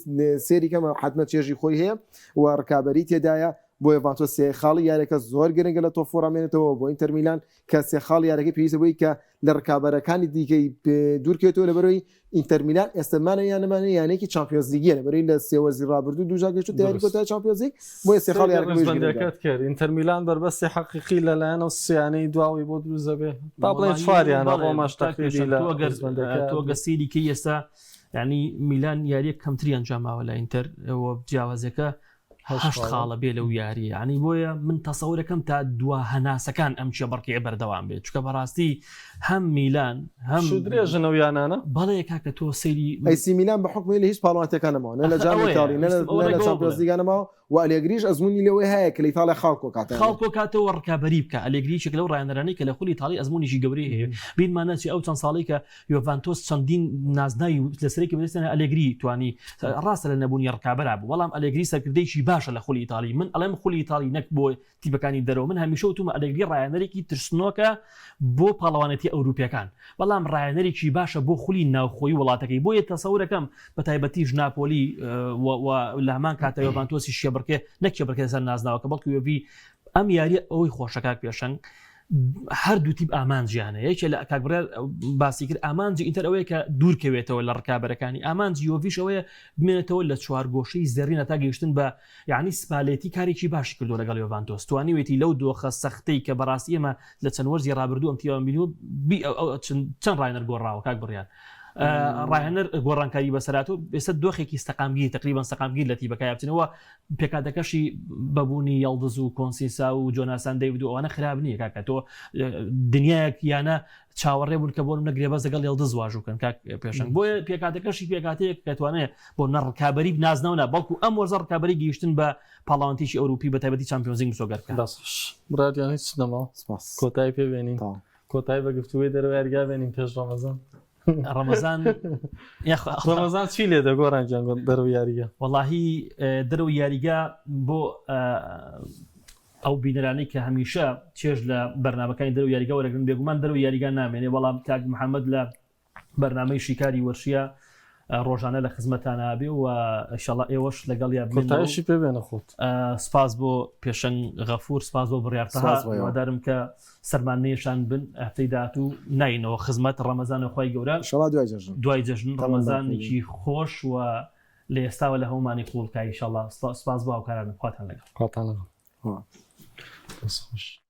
سێری کەمە حتممە چێژی خۆی هەیە و ڕکابی تێدایە بۆ یۆڤانتۆس سێ خاڵی یاریەکە زۆر گرنگە لە top four ا مێنێتەوە بۆ ئینتەر میلان کە سێ خاڵی یاریەکەی پێویستە بۆی کە لە ڕکابەرەکانی دیکەی دوورکەوێتەوە لەبەرەوەی ئینتەر میلان ئێستا مانە یان نەمانە یانەیەکی چامپیۆنز لیگیە لەبەرەوەی لە سێ وەرزی ڕابردوو دوو جار گەیشتووتە یاری کۆتایی چامپیۆنز لیگ بۆیە سێ خاڵی یاریەکە بۆیش گرنگە. ڕیزبەندەکەت کرد ئینتەر میلان بەربەستی حەقیقی لەلایەن ئەو سیانەی دواوەی بۆ دروست دەبێ با بڵێین چواریانە ڕۆماش تەقریبی لە ڕیزبەندەکە تۆ گەر سەیری کەی ئێستا یعنی میلان یاریەک کەمتری ئەنجاماوە لە ئینتەر جیاوازەکە هەشت خاڵە بێ لەو یاریە یعنی بۆیە من تەسەورەکەم تا دوا هەناسەکان ئەم کێبڕکێ بەردەوام بێت چکە بەڕاستی هەم میلان هەم درێژن ئەو یانانە بەڵێ کاکە تۆ سەیری ئەیسی میلان بە حکومی لە هیچ پاڵەوانەتەکان نەماوە نە لە جامی ئیتاڵی نە لە چامپیۆنز لیگا نەماوە و ئەلێگریش ئەزموونی لەوەی هەیە کە لە ئیتاڵیا خاڵ کۆکاتەوە خاڵ کۆکاتەوە ڕکابەری بکە ئەلێگری یەکێک لەو ڕایەنەرانەی کە لە خولی ئیتاڵی ئەزموونێکی گەورەی هەیە بیرمان نەچێ ئەو چەند ساڵەی کە یۆڤانتۆس چەندین نازناوی لەسەرێکی بەدەستهێنا ئەلێگری توانی ڕاستە لە نەبوونی ڕکابەرا بوو بەڵام ئەلێگری سەرکردەیەکی باشە لە خولی ئیتاڵی من ئەڵێم خولی ئیتاڵی نەک بۆ تیپەکانی دەرەوە من هەمیشە وتومە ئەلێگری ڕایەنەرێکی ترسنۆکە بۆ پاڵەوانێتی ئەوروپیەکان بەڵام ڕایەنەرێکی باشە بۆ خولی ناوخۆی وڵاتەکەی بۆیە تەسەورەکەم بە تایبەتیش ناپۆلی و لە هەمان کاتە یۆڤانتۆسی شێبڕکێ نەک کێبڕکێ لەسەر نازناوەکە بەڵکو یۆڤی ئەم یاریە ئەوەی خۆشە کاک پێشەنگ هەردوو تیپ ئامانجیانە یەکێ لە کاک بڕیار باسی کرد ئامانجی ئینتەر ئەوەیە کە دوور کەوێتەوە لە ڕکابەرەکانی ئامانجی یۆڤیش ئەوەیە بمێنێتەوە لە چوارگۆشەی زێڕینە تا گەیشتن بە یعنی سپالێتی کارێکی باشی کردو لەگەڵ یۆڤانتۆس توانیوێتی لەو دۆخە سەختەی کە بەڕاستی ئێمە لە چەند وەرزی ڕابردوو ئەم تیوان بینیوە بی چەند ڕاهێنەر گۆڕاوە کاک بڕیار ڕاهێنەر گۆڕانکاری بەسەرات و ئێستا دۆخێکی سەقامگیر تقریبا سەقامگیر لە تیپەکە بچنەوە پێکهاتەکەشی بە بوونی یەڵدز و کۆنسیسا و جۆناسان دەیڤد و ئەوانە خراپ نییە کاکە تۆ دنیایەک یانە چاوەڕێ بوون کە بۆ نمونە گرێبەست لەگەڵ یەڵدز واژوو بکەن کاک پێشەنگ بۆیە پێکهاتەکەشی پێکهاتەیەک کە توانێت بۆ نە ڕکابەری نازناو نا بەڵکو ئەم وەرزە ڕکابەری گەیشتن بە پاڵاوانتێکی ئەوروپی بە تایبەتی چامپیۆنزلیگ مسۆگەر بکات. دەست خۆش مراد گیان هیچ نەماوە سپاس. کۆتایی پێ بێنین تەواو. کۆتایی بە گفتوگۆی دەرەوەی یاریگا بێنین پێش ڕەمەزان. ڕەمەزان ڕەمەزان چی لێ دەگۆڕان گیان دەرەوە یاریگە وەڵاهی دەرەوە یاریگا بۆ ئەو بینەرانەی کە هەمیشە چێژ لە بەرنمەکانی دەرەوە یاریگا وەرەگرن بێگومان دەرەوە یاریگا نامێنێ بەڵام کاک محەممەد لە بەرنمەی شیکاری وەرشیە ڕۆژانە لە خزمەتانا بێ و ئیشەڵا ئێوەش لەگەڵیا بمێنەوە. کۆتایشی پێ بێنە خۆت. سپاس بۆ پێشەنگ غەفور سپاس بۆ بڕیار تەها سپاس بۆ ئێوە. هیوادارم کە سەرمان نەیەشان بن هەفتەی داهاتوو ناینەوە خزمەت ڕەمەزانە خوای گەورە ئیشەڵا دوای جەژن. دوای جەژن تەمەن باقی بی. ڕەمەزانێکی خۆش و لە ئێستاوە لە هەموومانی قبوڵ کا ئیشەڵا سپاس بۆ هاوکارانم خواتان لەگەڵ. خواتان لەگەڵ. خوا. دەست خۆش.